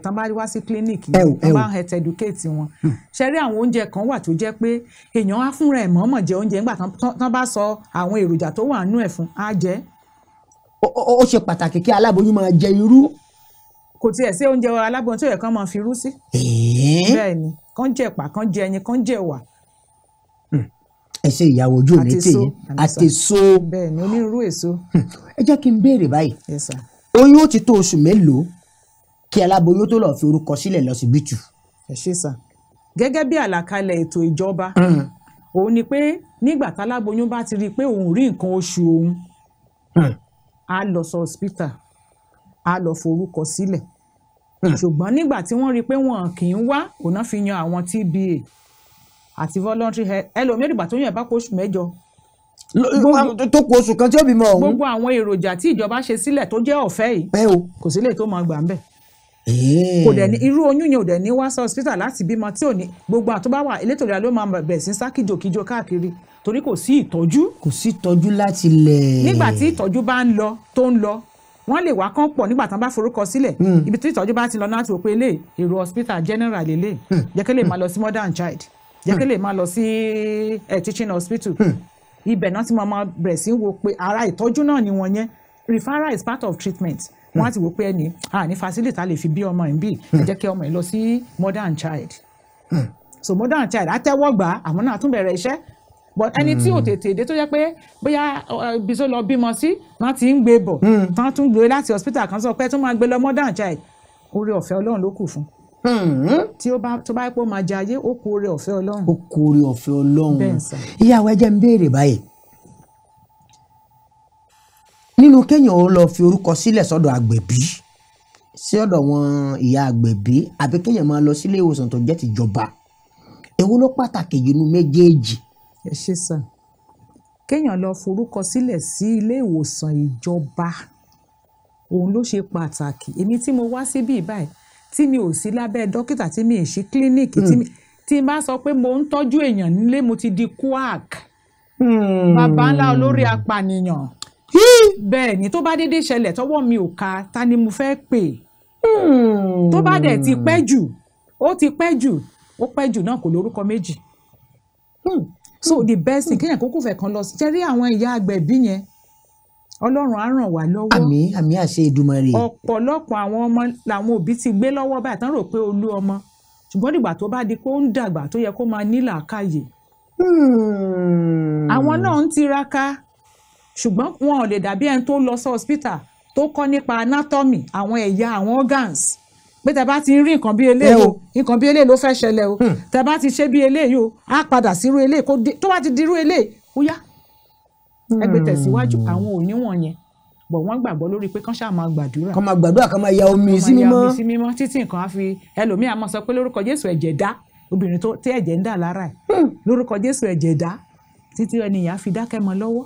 J: tán bá wá sí clinic yìí, tán bá health educate wọn. Ṣe rí àwọn oúnjẹ kan wà tó jẹ́ pé èèyàn á fúnra ẹ̀ mọ̀ọ́mọ̀ jẹ oúnjẹ nígbà tán bá sọ àwọn èròjà tó wà nínú ẹ̀ fún á jẹ.
H: Ó ṣe pàtàkì kí aláboyún máa jẹ irú.
J: Kò tiẹ̀ sí oúnjẹ aláboyún tó yẹ kán máa fi irú sí. Bẹ́ẹ̀ ni, kán jẹ ẹ̀pà, kán jẹ ẹyin, kán jẹ ẹ̀wà.
H: Ẹ ṣe ìyàwó ojú òní tèyí àtèso.
J: Bẹ́ẹ̀ ni, onírúurú èso.
H: Ẹ jẹ́ kí n béèrè báyìí.
J: Yes sir.
H: Oyún ó ti tó oṣù mélòó kí aláboyún tó lọ fi orúkọ sílẹ̀ lọ́sibítù?
J: Ẹ ṣé sà. Gẹ́gẹ́ bí àlàkalẹ̀ ètò ìjọba, òun ni pé nígbà táláboyún bá ti rí i pé òun rí nǹkan oṣù òun, á lọ sọ hospital, á lọ forúkọ sílẹ̀. Ṣùgbọ́n nígbà tí wọ́n rí i pé wọn kì í wá, òun náà fi yan àwọn TBA àti voluntary health. Ẹlòmíràn ìgbà tó yàn bá kó oṣù mẹ́jọ
H: tó kù oṣù kan tí ó bímọ ọ̀hún.
J: Gbogbo àwọn èròjà tí ìjọba ṣe sílẹ̀ tó jẹ́ ọ̀fẹ́ yìí, kò sílẹ̀ tó máa gbà ń bẹ̀. Kò dẹ̀ ní irú oyún yẹn ò dẹ̀ ní wá sí hospital láti bímọ tí ò ní gbogbo àwọn tó bá wà elétò ìlera ló máa bẹ̀rẹ̀ sí sá kíjokíjo káàkiri torí kò sí ìtọ́jú.
H: Kò sí ìtọ́jú láti lẹ̀.
J: Nígbà tí ìtọ́jú bá ń lọ tó ń lọ, wọ́n lè wá kán pọ̀ nígbà tán bá forúkọ sílẹ̀. Ibi tí ìtọ́jú bá ti lọ náà ti wò pé lè èrò hospital general lélẹ̀, jẹ́ kí lè máa lọ sí modern child, jẹ́ kí lè máa lọ sí teaching hospital. Ibẹ̀ náà ti máa bẹ̀rẹ̀ sí wo pé ara ìtọ́jú náà ni wọ́n yẹn. Referral is part of treatment. Wọ́n á ti wò pé ẹni ní facility a lè fi bí ọmọ ẹ̀ ń bì, ẹ jẹ́ kí ọmọ ẹ̀ lọ sí modern child. So modern child àtẹ́wọ́gbà àwọn náà tún bẹ̀rẹ̀ iṣẹ́. But ẹni tí ò tètè dé tó jẹ́ pé bóyá ibi tó lọ bímọ sí wọ́n ti ń gbé bọ̀, tán tún gbé láti hospital kan sọ pé tún máa gbé lọ modern child, oore ọ̀fẹ́ Ọlọ́run ló kù fún. Tí ó bá tó bá pé ó máa jẹ ayé, ó kú oore ọ̀fẹ́ Ọlọ́run.
H: Ó kú oore ọ̀fẹ́ Ọlọ́run. Ìyàwó, ẹ jẹ́ ń béèrè báyìí. Nínú kéèyàn ó lọ fi orúkọ sílẹ̀ sọ́dọ̀ agbẹ̀bí, sí ọ̀dọ̀ wọn ìyá agbẹ̀bí, àbí kéèyàn máa lọ sílé ìwòsàn tó jẹ́ tìjọba, èwo ló pàtàkì jù nínú méjèèjì?
J: Ẹ ṣé sà. Kéèyàn lọ forúkọ sílẹ̀ sí ilé ìwòsàn ìjọba, òun ló ṣe pàtàkì. Èmi tí mo wá síbí báyìí, tí mi ò sí lábẹ́ dókítà, tí mi ì sí kílíníìkì, tí n bá sọ pé mo ń tọ́jú èèyàn nílé, mo ti di quack, bàbá ńlá olórí apànìyàn. Bẹ́ẹ̀ ni, tó bá dédé ṣẹlẹ̀ tọwọ́ mi ò ká, ta ni mo fẹ́ pè? Tó bá dẹ̀ ti pẹ́ jù, ó ti pẹ́ jù, ó pẹ́ jù náà kò lórúkọ méjì. So the best thing kéèyàn kókó fẹ́ kan lọ sí. Ṣe rí àwọn ìyá agbẹ̀bí yẹn, Ọlọ́run á ràn wá lọ́wọ́.
H: Àmín àmín àṣẹ Èdùmàrè.
J: Ọ̀pọ̀lọpọ̀ àwọn ọmọ làwọn òbí ti gbé lọ́wọ́ báyìí tán rò pé olú ọmọ, ṣùgbọ́n dìgbà tó bá di pé ó ń dàgbà tó yẹ kó máa ní làákàyè. Àwọn náà ń tiraka, ṣùgbọ́n wọn ò lè dàbí ẹni tó lọ sí hospital tó kọ́ nípa anatomy, àwọn ẹ̀yà, àwọn organs, pé tẹ bá ti ń rí nǹkan bí eléyìí o, nǹkan bí eléyìí ló fẹ́ ṣẹlẹ̀ o, tẹ bá ti ṣe bí eléyìí o, á padà sírú eléyìí, tó bá ti dirú eléyìí ó yá ẹgbẹ́ tẹ̀síwájú. Àwọn ò níwọ̀n yẹn, bọ̀ wọ́n gbàgbọ́ lórí pé kán ṣáà máa gbàdúrà,
H: kán máa gbàdúrà, kán máa ya omi sí mímọ́,
J: kán máa ya omi sí mímọ́ títí nǹkan á fi ẹlòmíà máa sọ pé lórúkọ Jésù ẹ̀jẹ̀ dá, obìnrin tó tí ẹ̀jẹ̀ ń dà lára ẹ̀, lórúkọ Jésù ẹ̀jẹ̀ dá, títí ẹni yẹn á fi dákẹ́ mọ́ lọ́wọ́.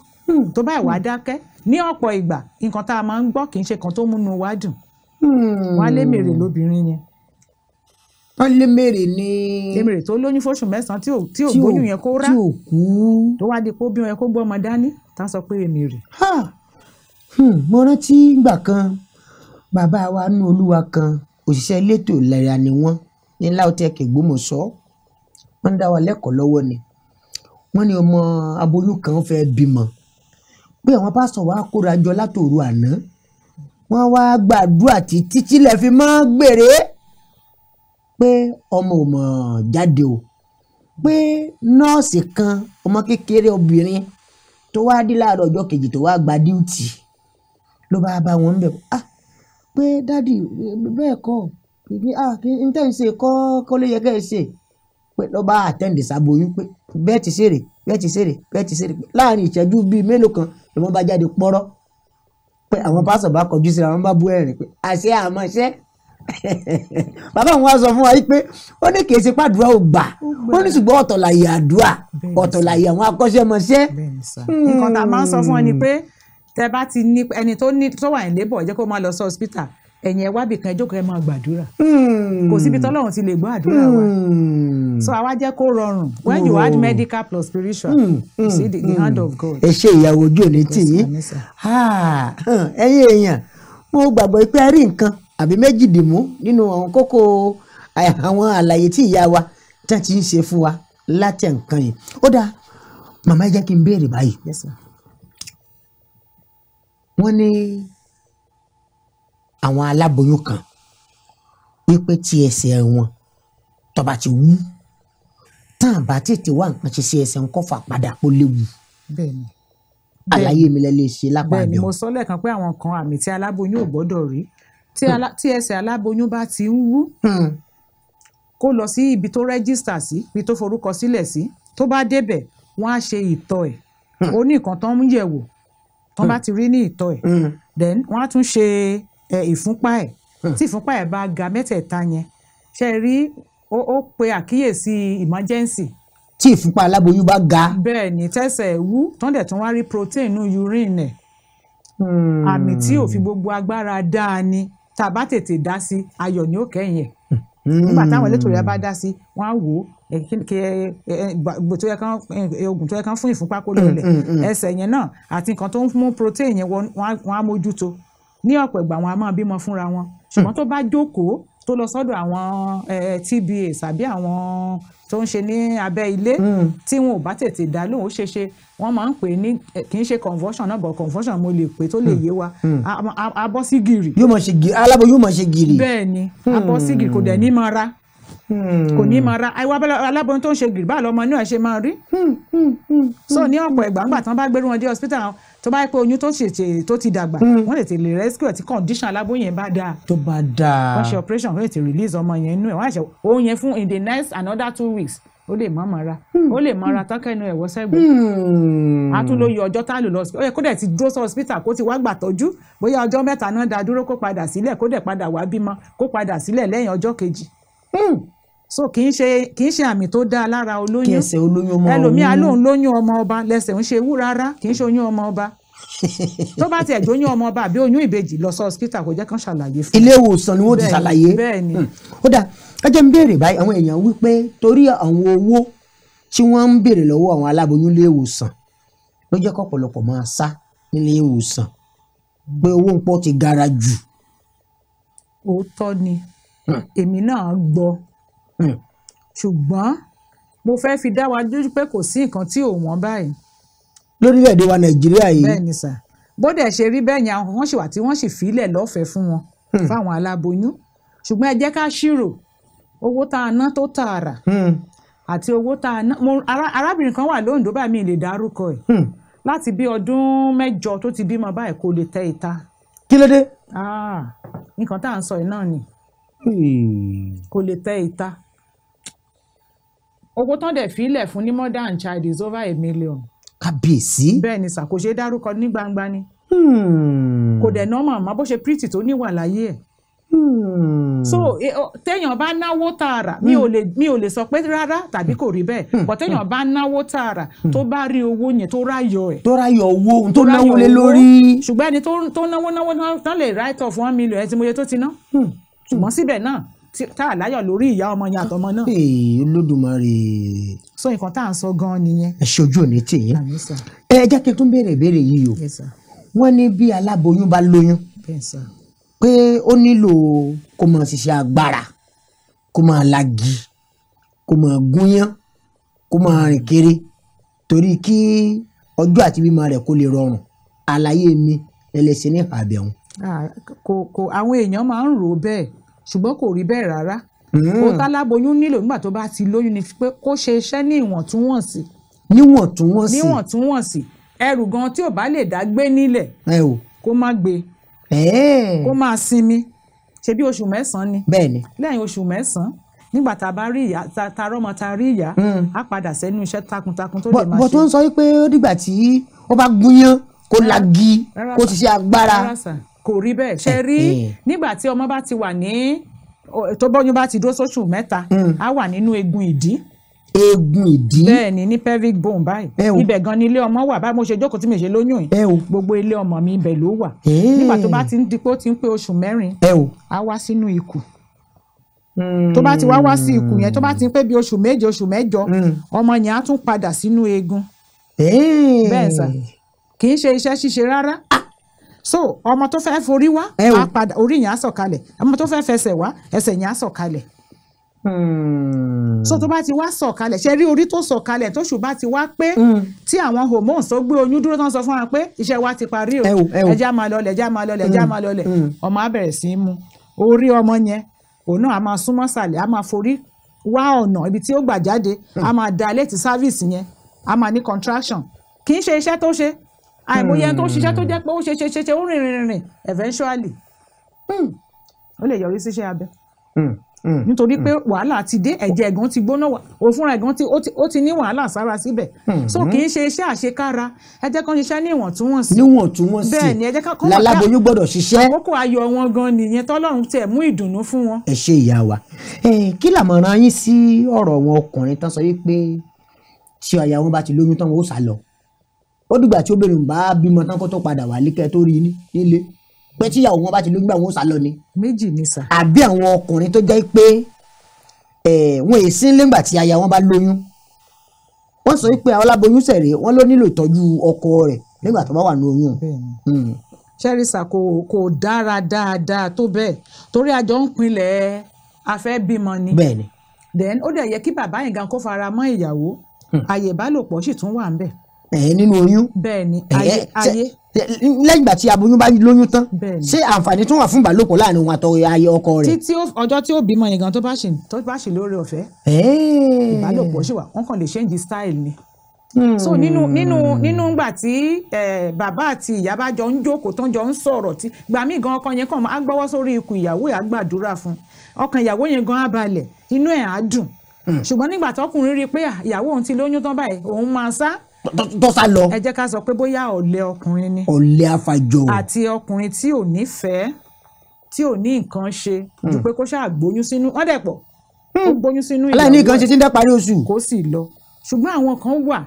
J: Tó báyìí wá dákẹ́ ní ọ̀pọ̀ ìgbà, nǹkan tá a máa ń gbọ́ kì í ṣe kan tó múnú wa dùn. Wọ́n á lé mèrè lóbìnrin yẹn.
H: Wọ́n lé mèrè ní.
J: Mèrè tó lóyún fóṣù mẹ́sàn-án tí ò gbóyún yẹn kó rá,
H: tí ò kú,
J: tó wá di pé ó bí wọn yẹn kó gbọ́ ọmọ dání, tá a sọ pé mèrè.
H: Mo rántí ìgbà kan bàbá wa nú Olúwa kan, òṣìṣẹ́ elétò ìlera ni wọ́n ní LAUTECH Ògbómọ̀ṣọ́, wọ́n ń dá wa lẹ́kọ̀ọ́ lọ́wọ́ ni. Wọ́n ní ọmọ aboyún kan fẹ́ bímọ, pé àwọn pásítọ̀ wa kóra jọ látòru àná, wọ́n wá gbàdúrà títí tílẹ̀ fi mọ́ gbèrè pé ọmọ ò mọ̀ jáde o, pé nọ́ọ̀sì kan, ọmọ kékeré obìnrin tó wá dé láàárọ̀ ọjọ́ kejì tó wá gba díùtì ló bá bá wọn bẹ̀, ah pé dádì bẹ́ẹ̀ kọ́, ah n tẹ́ ń ṣe kọ́ kọ́ ló yẹ kẹ́ ẹ ṣe, pé ló bá àtẹ́ǹdì sáboyún pé bẹ́ẹ̀ ti ṣeré bẹ́ẹ̀ ti ṣeré bẹ́ẹ̀ ti ṣeré, láàrin ìṣẹ́jú bíi mélòó kan ló wọ́n bá jáde pọ́rọ́, pé àwọn pásọ̀ bá kọjú síra wọn bá bú ẹ̀rín pé àṣẹ àmọ́ṣẹ́. Bàbá wọn wá sọ fún wa pé ó ní kì í ṣe pàdúrà ò gbà, ó ní ṣùgbọ́n ọ̀tọ̀ láyé àdúrà, ọ̀tọ̀ láyé àwọn akọ́ṣẹ́mọṣẹ́.
J: Nǹkan tá a máa ń sọ fún ọ ni pé tẹ bá ti ní ẹni tó ní tó wà ní labour, jẹ́ kó máa lọ sí hospital, ẹ̀yìn ẹ̀ wábì kan ẹ jókòó ẹ máa gbàdúrà. Kò síbi tọ́lọ́run ti lè gbọ́ àdúrà wa. So àwa jẹ́ kó rọrùn when you add medical plus spiritual, you see the hand of God.
H: Ẹ ṣe ìyàwó ojú òní tì yín. Ẹ̀yin èèyàn, mo gbàgbọ́ pé ẹ rí nǹkan àbí méjì dìmú nínú àwọn kókó àwọn àlàyé tí ìyá wa tán ti ń ṣe fún wa láti nǹkan yìí. Ó dáa, màmá ẹ jẹ́ kí n béèrè báyìí. Wọ́n ní àwọn aláboyún kan wípé tí ẹsẹ̀ wọn tó bá ti wú, tán bá tètè wá nǹkan ṣe sí ẹsẹ̀ ń kọ́ fà padà kó léwu.
J: Bẹ́ẹ̀ni.
H: Àlàyé mi lẹ lè ṣe lápá mi.
J: Bẹ́ẹ̀ni, mo sọ lẹ́ẹ̀kan pé àwọn kan àmì tí aláboyún ò gbọ́dọ̀ rí, tí ẹsẹ̀ aláboyún bá ti ń wú, kó lọ sí ibi tó rẹ́gísítà sí, ibi tó forúkọ sílẹ̀ sí, tó bá débẹ̀ wọ́n á ṣe ìtọ̀ ẹ̀, ó ní nǹkan tó ń yẹ̀wò tó bá ti rí ní ìtọ̀ ẹ̀, then wọ́n á tún ṣe ìfúnpá ẹ̀. Tí ìfúnpá ẹ̀ bá ga mẹ́tẹ̀ẹ̀ta yẹn, ṣe rí ó pe àkíyèsí emergency.
H: Tí ìfúnpá aláboyún bá ga.
J: Bẹ́ẹ̀ ni, tẹ́sẹ̀ wú tán dẹ̀ tún wá rí protein nínú urine ẹ̀, àmì tí ò fi gbogbo agbára dáa ni, tá a bá tètè dá sí, ayọ̀ ni ó kẹ́yìn ẹ̀. Nígbà táwọn elétò ìlera bá dá sí, wọ́n á wò ó oògùn tó yẹ kán fún ìfúnpá kó lọlẹ̀, ẹsẹ̀ yẹn náà àti nǹkan tó ń mú protein yẹn wọ́n á mójútó. Ní ọ̀pọ̀ ìgbà wọn a máa bímọ fúnra wọn, ṣùgbọ́n tó bá jókòó tó lọ sọ́dọ̀ àwọn TBA tàbí àwọn tó ń ṣe ní abẹ́ ilé, tí wọn ò bá tètè dá lóhùn, ó ṣeé ṣe wọ́n máa ń pè ní, kì í ṣe convulsion náà, but convulsion mo lè pè tó lè yé wa, a bọ́ sí gìrì.
H: Yóò máa ṣe gìrì, aláboyún yóò máa ṣe gìrì.
J: Bẹ́ẹ̀ ni, a bọ́ sí gìrì, kò dẹ̀ ní máa ra, kò ní máa ra. Àìwá aláboyún tó ń ṣe gìrì báà lọmọ inú ẹ̀ ṣe máa rí. So ní ọ̀pọ̀ ìgbà ńgbà tí wọ́n bá gbérú wọn dé hospital, tó bá yẹ pé oyún tó ṣèṣe tó ti dàgbà, wọ́n lè tètè rescue ẹ̀ tí condition aláboyún yẹn bá dáa.
H: Tó bá dáa.
J: Wọ́n ṣe operation, wọ́n lè tètè release ọmọ yẹn inú ẹ̀, wọ́n á ṣe oyún yẹn fún in the next another 2 weeks, ó lè má mara, ó lè mara tọ́kẹ́nu ẹ̀wọ́ sẹ́gbẹ̀ẹ́. A tún ló yọ ọjọ́ tá a lò lọ, ó yẹ kó dẹ̀ ti dúró sí hospital kó ti wá gbà tọ́jú, bóyá ọjọ́ mẹ́ta náà dá dúró kó padà sílẹ̀, kó dẹ̀ padà wá bímọ, kó padà sílẹ̀ lẹ́yìn ọjọ́ kejì. So kì í ṣe àmì tó dáa lára olóyún.
H: Kí ẹsẹ̀ olóyún ọmọ
J: ẹlòmíà lóun lóyún ọmọ ọba lẹ́sẹ̀ ń ṣe wú, rárá kì í ṣe oyún ọmọ ọba. Tó bá tiẹ̀ jóyún ọmọ ọba àbí oyún ìbejì, lọ sí hospital kò jẹ́ kán ṣàlàyé fún.
H: Ilé ìwòsàn ni wọ́n ti ṣàlàyé.
J: Bẹ́ẹ̀ ni.
H: Ó dáa, ẹ jẹ́ n béèrè báyìí, àwọn èèyàn wí pé torí àwọn owó tí wọ́n ń béèrè lọ́wọ́ àwọn aláboyún ilé ìwòsàn ló jẹ́ kọ́pọ̀lọpọ̀ máa sá nílé ìwòsàn, pé owó ń pọ̀ ti gara jù.
J: Òótọ́ ni, èmi náà gbọ́, ṣùgbọ́n mo fẹ́ fi dá wa lójú pé kò sí nǹkan tí ò wọ́n báyìí
H: lórílẹ̀‐èdè wa Nàìjíríà yìí.
J: Bẹ́ẹ̀ ni sà, Bó dẹ̀ ṣe rí bẹ́ẹ̀ yẹn, àwọn kan ṣì wà tí wọ́n sì filẹ̀ lọ́fẹ̀ẹ́ fún wọn fáwọn aláboyún. Ṣùgbọ́n ẹ jẹ́ ká ṣírò owó tá a ná tó tààrà àti owó tá a ná. Arábìnrin kan wà lóńdó báyìí, mi lè dárúkọ ẹ̀, láti bí ọdún 8 tó ti bímọ báyìí kò lè tẹ ìta.
H: Kí ló dé?
J: Nǹkan tá à ń sọ yìí náà ni, kò lè tẹ ìta. Owó tán dẹ̀ fílẹ̀ fún ní mother and child is over $1 million.
H: Kábíyèsí.
J: Bẹ́ẹ̀ ni sà, kò ṣeé dárúkọ ní gbangba ni. Kò dẹ̀ ná màmá bó ṣe pretty tó níwà láyé ẹ̀. So téèyàn bá náwó tààrà, mi ò lè sọ pé rárá tàbí kò rí bẹ́ẹ̀, but téèyàn bá náwó tààrà tó bá rí owó yẹn, tó ráyọ̀ ẹ̀,
H: tó ráyọ̀ owó tó náwó lé lórí.
J: Ṣùgbọ́n ẹni tó náwó tán lè write off $1 million ẹ ti mọ iye tó ti ná. Ṣùgbọ́n síbẹ̀ náà tá a láyọ̀ lórí ìyá ọmọ yẹn àtọmọ náà.
H: Olódùmarè.
J: So nǹkan tá à ń sọ gan-an nìyẹn.
H: Ẹ ṣojú òní tì yín. Ẹ jẹ́ kí n tún béèrè ìbéèrè yìí o. Wọ́n ní bí aláboyún bá lóyún pé ó nílò kó máa ṣiṣẹ́ agbára, kó máa lagi, kó máa gúnyán, kó máa rìn kiri, torí kí ọjọ́ àti bímọ rẹ̀ kó lè rọrùn. Àlàyé mi lẹ́lẹ́sẹ̀ ní àbẹ̀wọ̀n.
J: Kò àwọn èèyàn máa ń rò bẹ́ẹ̀, ṣùgbọ́n kò rí bẹ́ẹ̀ rárá. Ohun táláboyún nílò nígbà tó bá ti lóyún ni pé kó ṣe iṣẹ́ ní ìwọ̀ntúnwọ̀nsì.
H: Níwọ̀ntúnwọ̀nsì.
J: Níwọ̀ntúnwọ̀nsì. Ẹrù gan tí ò bá lè dá gbé nílẹ̀ kó má gbé, kó máa sinmi. Ṣe bí oṣù 9 ni.
H: Bẹ́ẹ̀ni.
J: Lẹ́yìn oṣù 9, nígbà tá a bá rí ìyá, tá a rọ́mọ, tá a rí ìyá, á padà sẹ́nu iṣẹ́ takuntakun tó lè máa ṣe.
H: Bó tó ń sọ wípé ó dìgbà tí ó bá gúnyán, kó lagi, kó ṣiṣẹ́ agbára.
J: Kò rí bẹ́ẹ̀. Ṣe rí nígbà tí ọmọ bá ti wà ní, tó bọ́yún bá ti dúró sóṣù 3, á wà nínú eegun ìdí.
H: Eegun ìdí.
J: Bẹ́ẹ̀ ni, ní pelvic bone báyìí. Ibẹ̀ gan ni ilé ọmọ wà báyìí. Mo ṣe jókòó tí mi ṣe lóyún yìí, gbogbo ilé ọmọ mi ibẹ̀ ló wà. Nígbà tó bá ti ń di pé ó ti ń pé oṣù 4, á wá sínú ikùn. Tó bá ti wá sí ikùn yẹn, tó bá ti ń pé bí oṣù 7, oṣù 8, ọmọ yẹn á tún padà sínú eegun. Bẹ́ẹ̀ sà, kì í ṣe iṣẹ́ ṣíṣe rárá. So ọmọ tó fẹ́ forí wá, á padà, orí yẹn á sọ̀kalẹ̀. Ọmọ tó fẹ́ fẹsẹ̀ wá, ẹsẹ̀ yẹn á sọ̀kalẹ̀. So tó bá ti wá sọ̀kalẹ̀, ṣe rí orí tó sọ̀kalẹ̀ tóṣù bá ti wá pé, tí àwọn hormones tó gbé oyún dúró tán sọ fún wa pé iṣẹ́ wa ti parí o, ẹja máa lọlẹ̀, ẹja máa lọlẹ̀, ẹja máa lọlẹ̀, ọmọ á bẹ̀rẹ̀ sí í mu. Orí ọmọ yẹn òun náà á máa súnmọ́ sàlẹ̀, á máa forí wá ọ̀nà ibi tí ó gbà jáde, á máa dilate cervix yẹn, á máa ní contraction. Kì í ṣe iṣẹ́ tó ṣe, àìmọye tó ṣiṣẹ́ tó jẹ́ pé ó ṣe ṣe ṣe ṣe, ó rìn rìn eventually ó lè yọrí síṣẹ́ abẹ. Nítorí pé wàhálà ti dé, ẹ̀jẹ̀ ẹ̀gàn ti gbóná, òun fúnra ẹ̀gàn ó ti ní wàhálà sára síbẹ̀. So kì í ṣe iṣẹ́ àṣekára. Ẹ jẹ́ kán ṣiṣẹ́ ní ìwọ̀ntúnwọ̀nsì.
H: Níwọ̀ntúnwọ̀nsì.
J: Bẹ́ẹ̀ ni, ẹ jẹ́ kán
H: láláboyún gbọ́dọ̀ ṣiṣẹ́.
J: Àkókò ayọ̀ wọn gan nìyẹn, tọ́lọ́run tiẹ̀ mú ìdùnnú fún wọn.
H: Ẹ ṣe ìyá wa, kí làmọ̀ràn yín sí ọ̀rọ̀ wọn ọkùnrin tán sọ wípé tí aya wọn bá ti lóyún tán wọn ó sá lọ, ó dìgbà tí obìnrin bá bímọ tán kó tó padà wálé kẹ́ tó rí nílé, pé tíyàwó wọn bá ti lóyún àwọn ó sá lọ ni.
J: Méjì ni sà.
H: Àbí àwọn ọkùnrin tó jẹ́ pé wọn è sí nígbà tí aya wọn bá lóyún, wọ́n sọ pé àwọn aláboyún sẹ̀rẹ̀ wọ́n ló nílò ìtọ́jú ọkọ rẹ̀ nígbà tó bá wà ní oyún.
J: Ṣẹ́rí sà, kò dára dáadáa tó bẹ́ẹ̀, torí àjọ ń pinlẹ̀ afẹ́ bímọ ni.
H: Bẹ́ẹ̀ni.
J: Then ó dẹ̀ yẹ kí bàbá yẹn gan kó fara mọ́ ìyàwó, àyè ìbálòpọ̀ sì tún wà ń bẹ̀.
H: Nínú oyún.
J: Bẹ́ẹ̀ni, ayé
H: lẹ́yìn ìgbà tí aboyún bá lóyún tán, ṣé àǹfààní tún wà fún ìbálòpọ̀ láàrin òun àtọ ayé ọkọ rẹ̀?
J: Títí ọjọ́ tí ó bímọ yẹn gan tó bá ṣì lóore ọ̀fẹ́, ìbálòpọ̀ ṣì wà, wọ́n kàn lè change style ni. So nínú nínú ngbà tí bàbá àti ìyá bá jọ ń jókòó tán jọ ń sọ̀rọ̀, tí gbà mí gan ọkọ yẹn kàn máa gbọ́wọ́ sórí ikùn ìyàwó ẹ̀, á gbàdúrà fún ọkàn ìyàwó yẹn gan á balẹ̀, inú ẹ̀ á dùn. Ṣùgbọ́n nígbà tọkùnrin rí i pé ìyàwó òun ti lóyún tán báyìí, òun máa sá
H: tó sá lọ.
J: Ẹ jẹ́ ká sọ pé bóyá ọ̀lẹ ọkùnrin ni.
H: Ọ̀lẹ afàjọ.
J: Àti ọkùnrin tí ò nífẹ̀ẹ́, tí ò ní nǹkan ṣe ju pé kó ṣáà gbóyún sínú, wọ́n dẹ̀ pọ̀, ó gbóyún sínú ìyàwó
H: aláìní nǹkan ṣe tí ń dá parí oṣù.
J: Kó sì lọ. Ṣùgbọ́n àwọn kan wà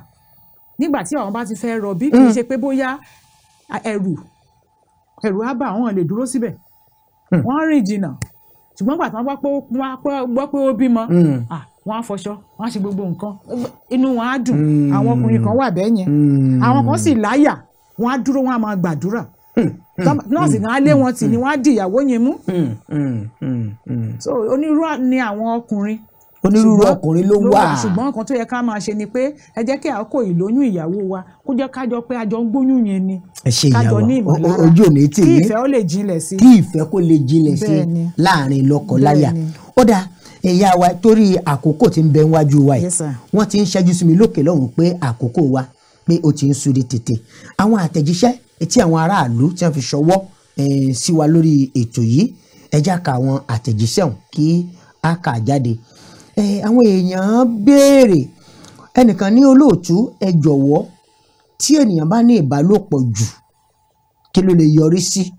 J: nígbà tí àwọn bá ti fẹ́ rọbí, kì í ṣe pé bóyá ẹ̀rù á bà wọ́n lè dúró síbẹ̀, wọ́n rìn jìnnà. Ṣùgbọ́n gbà tí wọ́n gbọ́ pé ó bímọ, wọ́n á fọṣọ, wọ́n á ṣe gbogbo nǹkan, inú wọn á dùn. Àwọn ọkùnrin kan wà bẹ́ẹ̀ yẹn, àwọn kan sì láyà, wọ́n á dúró, wọ́n á máa gbàdúrà. Nọ́ọ̀sì kan á lé wọn tì ní, wọ́n á di ìyàwó yẹn mú. So onírú ni àwọn ọkùnrin.
H: Onírúurú ọkùnrin ló wà.
J: Ṣùgbọ́n nǹkan tó yẹ ká máa ṣe ni pé ẹ jẹ́ kí àkókò ìlóyún ìyàwó wa kó jẹ́ kájọ pé àjọ ń gbóyún yẹn ni.
H: Ẹ ṣe ìyàwó, ojú òní tì
J: yín. Kí ìfẹ́ ó lè jinlẹ̀ sí.
H: Kí ìfẹ́ kó lè jinlẹ̀ sí láàrin lọ́kọláya. Ó dáa ìyá wa, torí àkókò tí ń bẹ níwájú wa yìí, wọ́n ti ń ṣẹ́jú sí mi lókè lọ́hùn pé àkókò wa pé ó ti ń súré tètè. Àwọn àtẹ̀jíṣẹ́ tí àwọn aráàlú tí wọ́n fi ṣọwọ́ sí wa lórí ètò yìí, ẹ já ka àwọn àtẹ̀jíṣẹ́ ọ̀hún kí a kà jáde. Àwọn èèyàn béèrè, ẹnìkan ní olóòtú ẹ jọ̀wọ́, tí ènìyàn bá ní ìbálòpọ̀ jù kí ló lè yọrí sí?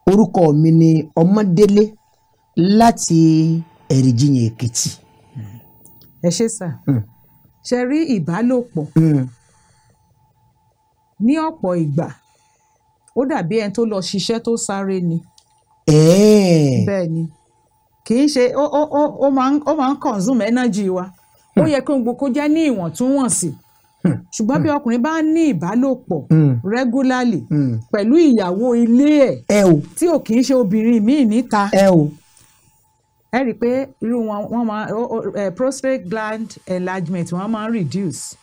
H: Orúkọ mi ni Ọmọdélé láti Ẹ̀rìnjiyàn Èkìtì.
J: Ẹ ṣé sà. Ṣe rí ìbálòpọ̀ ní ọ̀pọ̀ ìgbà ó dàbí ẹni tó lọ ṣiṣẹ́ tó sáré ni. Bẹ́ẹ̀ ni, kì í ṣe ó máa ń consume energy wa. Ó yẹ kí ohun gbogbo jẹ́ ní ìwọ̀ntúnwọ̀nsì. Ṣùgbọ́n bí ọkùnrin bá ní ìbálòpọ̀ regularly pẹ̀lú ìyàwó ilé ẹ̀ tí ò kì í ṣe obìnrin míì níta, ẹ rí i pé irú wọn máa prostate gland enlargement wọn máa ń reduce.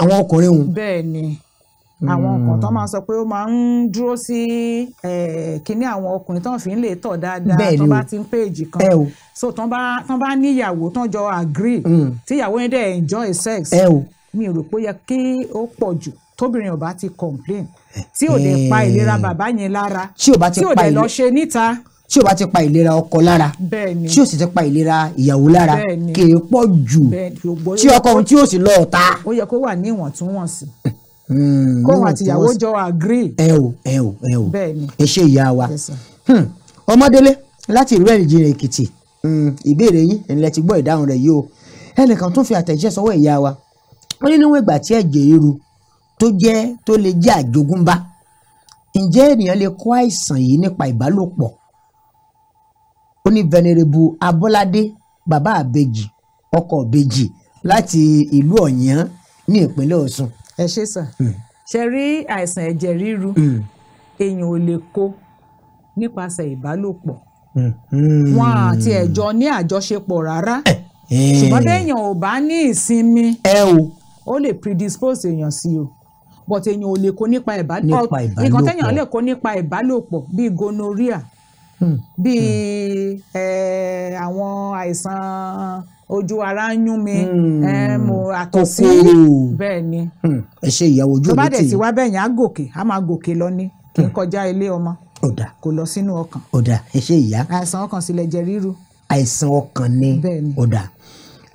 H: Àwọn ọkùnrin wọn.
J: Bẹ́ẹ̀ ni, àwọn nǹkan tó máa sọ pé ó máa ń dúró sí kíní àwọn ọkùnrin tó ń fi ń lè tọ̀ dáadáa tó bá ti ń péèjì kan. So tó bá níyàwó tó jọ agree tíyàwó yẹn dẹ̀ enjoy sex, mi rò pé ó yẹ kí ó pọ̀ jù tóbìnrin ò bá ti complain, tí ò lè pa ìlera bàbá yẹn lára,
H: tí ò
J: dẹ̀ lọ ṣe níta,
H: tí o bá ti pa ìlera ọkọ lára, tí o sì ti pa ìlera ìyàwó lára, kì í pọ̀ jù, tí ọkọ ohun tí o sì lọ ọ̀tá.
J: Ó yẹ kó wà ní ìwọ̀ntúnwọ̀nsì, kóun àtìyàwó jọ agree.
H: Ẹ o ẹ o ẹ o, ẹ ṣe ìyá wa. Ọmọdélé láti ìlú Ẹ̀rìnjiyàn Èkìtì, ìbéèrè yín ńlẹ ti gbọ́ ìdáhùn rẹ̀ yìí o. Ẹnìkan tún fi àtẹ̀jíṣẹ́ sọwọ́ ìyá wa, wọ́n ní níwọ̀n ìgbà tí ẹ̀jẹ̀ ríru tó jẹ́ tó lè jẹ́ àjogúnbá, ǹjẹ́ ènìyàn lè kó àìsàn yìí nípa ìbálòpọ̀? Ó ní Venerable Abọ́ládé bàbá àbèjì ọkọ àbèjì láti ìlú Ọ̀yán ní ìpínlẹ̀ Ọ̀ṣun.
J: Ẹ ṣé sà. Ṣe rí àìsàn ẹ̀jẹ̀ ríru, èèyàn ò lè kó nípasẹ̀ ìbálòpọ̀. Wọn àti ẹ̀jọ ní àjọṣepọ̀ rárá. Ṣùgbọ́n béèyàn ò bá ní ìsinmi, ó lè predispose èèyàn sí o, but èèyàn ò lè kó nípa ìbálòpọ̀. Nǹkan téèyàn lè kó nípa ìbálòpọ̀ bíi gonorrhea, bíi àwọn àìsàn ojú ara ń yún mi, àtọ̀sí. Bẹ́ẹ̀ ni.
H: Ẹ ṣe ìyàwó ojú òní tì í.
J: Tó bá dẹ̀ ti wá bẹ́ẹ̀ yẹn á gòkè, á máa gòkè lọ ní, kì í kọjá ilé ọmọ, kò lọ sínú ọkàn.
H: Ọ̀dà, ẹ ṣe ìyá.
J: Àìsàn ọkàn sì lẹ̀jẹ̀ ríru.
H: Àìsàn ọkàn ni. Ọ̀dà.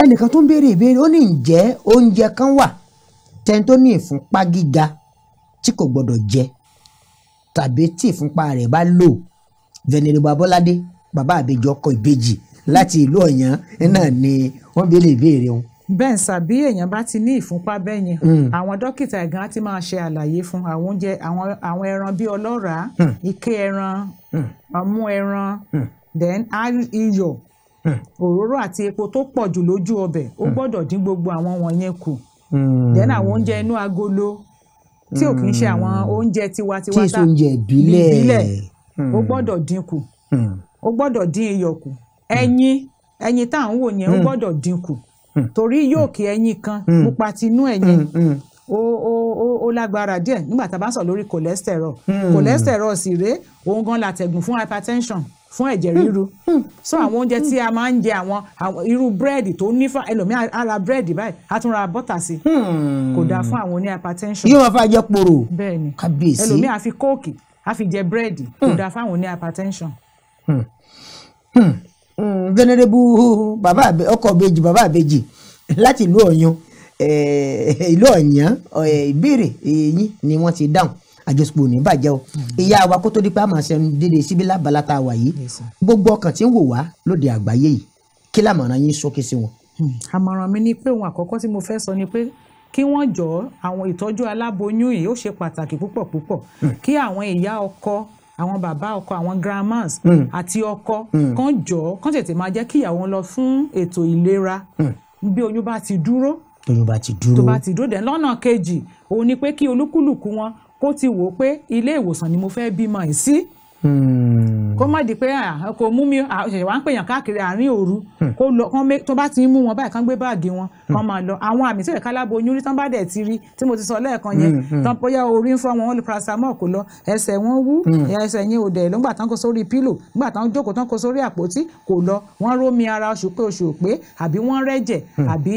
H: Ẹnìkan tó ń béèrè ìbéèrè, ó ní ǹjẹ́ oúnjẹ kan wà tẹni tó ní ìfúnpá gíga tí kò gbọdọ̀ jẹ tàbí tí ìfúnpá rẹ̀ bá lò? Venerable Abọ́ládé bàbá àbèjì ọkọ ìbejì láti ìlú Ọ̀yán náà ni wọ́n béèrè ìbéèrè wọn.
J: Bẹ́ẹ̀ sà, bí èèyàn bá ti ní ìfúnpá bẹ́ẹ̀ yẹn, àwọn dókítà ẹ̀gán á ti máa ṣe àlàyé fún àwọn oúnjẹ, àwọn ẹran bíi ọlọ́ràá, ike ẹran, ọmú ẹran, then iyọ̀, òróró àti epo tó pọ̀ jù lójú ọbẹ̀, ó gbọ́dọ̀ dín gbogbo àwọn wọ̀nyẹn kù. Then àwọn oúnjẹ inú agolo tí ò kì í ṣe àwọn oúnjẹ tiwantiwa
H: tí èso oúnjẹ ìbílẹ̀,
J: ó gbọ́dọ̀ dín kù, ó gbọ́dọ̀ dín iyọ̀ kù. Ẹyin tá à ń wò yẹn, ó gbọ́dọ̀ dín kù, torí yóò kí ẹyin kan pupa tinú ẹyin ó lágbára díẹ̀ nígbà tá a bá sọ lórí cholesterol. Cholesterol sì rèé, òun gan látẹ̀gùn fún hypertension, fún ẹ̀jẹ̀ ríru. So àwọn oúnjẹ tí a máa ń jẹ, àwọn irú búrẹ́dì tó ní fún ẹlòmíà, á ra búrẹ́dì báyìí, á tún ra bọ́tà sí, kò dáa fún àwọn oní hypertension.
H: Yóò máa fa jẹ poro.
J: Bẹ́ẹ̀ ni,
H: kábíyèsí.
J: Ẹlòmíà á fi kóòkì, á fi jẹ búrẹ́dì, kò dáa fáwọn oní hypertension.
H: Venerable bàbá ọkọ ìbejì bàbá ìbejì láti ìlú Ọ̀yán, ìlú Ọ̀yán, ìbéèrè yín ni wọ́n ti dáhùn. Àjọṣepọ̀ ò ní bàjẹ́ o. Ìyá wa, kó tó di pé a máa ṣẹnu dédé síbí lábala tá a wà yìí, gbogbo ọkàn tí ń wò wá lóde àgbáyé yìí, kí làmọ̀ràn yín sókè sí wọn?
J: Àmọ̀ràn mi ni pé ohun àkọ́kọ́ tí mo fẹ́ sọ ni pé kí wọ́n jọ̀ọ́, àwọn ìtọ́jú aláboyún yìí ó ṣe pàtàkì púpọ̀ púpọ̀, kí àwọn ìyá ọkọ, àwọn bàbá ọkọ, àwọn grandmas àti ọkọ kàn jọ̀ọ́, kàn tètè máa jẹ́ kí ìyàwó wọn lọ fún ètò ìlera bí oyún bá ti dúró.
H: Oyún bá ti dúró.
J: Tó bá ti dúró dẹ̀. Lọ́nà kejì òun ni pé kí olúkúlùkù wọn kó ti wò ó pé ilé ìwòsàn ni mo fẹ́ bímọ yìí sí. Kó má di pé kò mú mi, ṣẹ̀ṣẹ̀ wá ń pèèyàn káàkiri àárín òru. Kó lọ tó bá ti ń mú wọn báyìí, kán gbé báàgì wọn, kán máa lọ. Àwọn àmì tí ẹ̀ka aláboyún rí tán bá dẹ̀ ti rí tí mo ti sọ lẹ́ẹ̀kan yẹn tán, bóyá orí ń fọ́ wọn, wọ́n lo paracetamol kò lọ, ẹsẹ̀ wọn wú, ẹsẹ̀ yẹn ò dẹ̀ lọ́gbà tán kó sórí pílò, nígbà tán jókòó tán kó sórí àpótí kò lọ, wọ́n rómi ara oṣù pé oṣù pé, àbí wọ́n rẹ́jẹ̀, àbí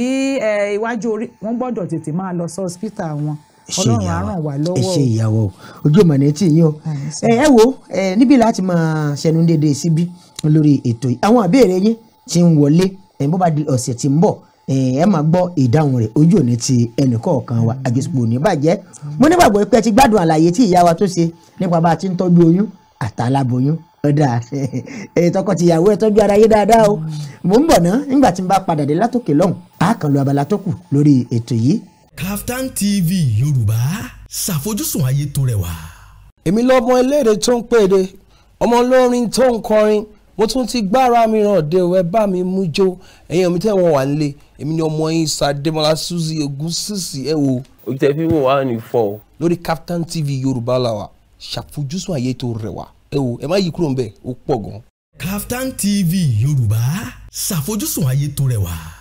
J: iwájú orí, wọ́n gbọ́dọ̀ tètè máa lọ sí hospital wọn. Ọlọ́run á ràn wá lọ́wọ́.
H: Ẹ ṣe ìyàwó, ojú ọmọ ní tí yín o. Ẹ wo, níbí láti máa ṣẹnu déédéé síbí lórí ètò yìí. Àwọn àbẹ̀rẹ̀ yín ti ń wọlé, bó bá di ọ̀sẹ̀ tí ń bọ̀ ẹ máa gbọ́ ìdáhùn rẹ̀. Ojú òní ti ẹnì kọ̀ọ̀kan wa, àjọṣepọ̀ ní bàjẹ́. Mo nígbàgbọ́ pé ẹ ti gbádùn àlàyé tí ìyá wa tó ṣe nípa bá a ti ń tọ́jú oyún àtàláboyún. Ọ̀dà tọkọ-tìyàwó, ẹ tọ́jú ara yín dáadáa o. Mò ń bọ̀ ná, nígbà tí n bá padà dé látòkè lọ́hùn, á kàn lo abala tó kù lórí ètò yìí.
G: Kaftan TV Yorùbá, ṣàfojúsùn ayé tó rẹwà.
K: Èmi lọ́mọ eléré tó ń pèdè, ọmọ olórin tó ń kọrin, mo tún ti gbára mi ràn dé o, ẹ bá mi mú jó. Ẹ̀yin omi tẹ́ wọ́n wà nílé, èmi ni ọmọ yín Sàdémọ́lá Suzy Ògúnsìsì, ẹ wo.
L: Ojú tẹ fi wò wá ní fọ o.
K: Lórí Kaftan TV Yorùbá la wà, ṣàfojúsùn ayé tó rẹwà. Ẹ wo, ẹ má yí kúrò ńbẹ̀, ó pọ̀ gan.
G: Kaftan TV Yorùbá, ṣàfojúsùn ayé tó rẹwà.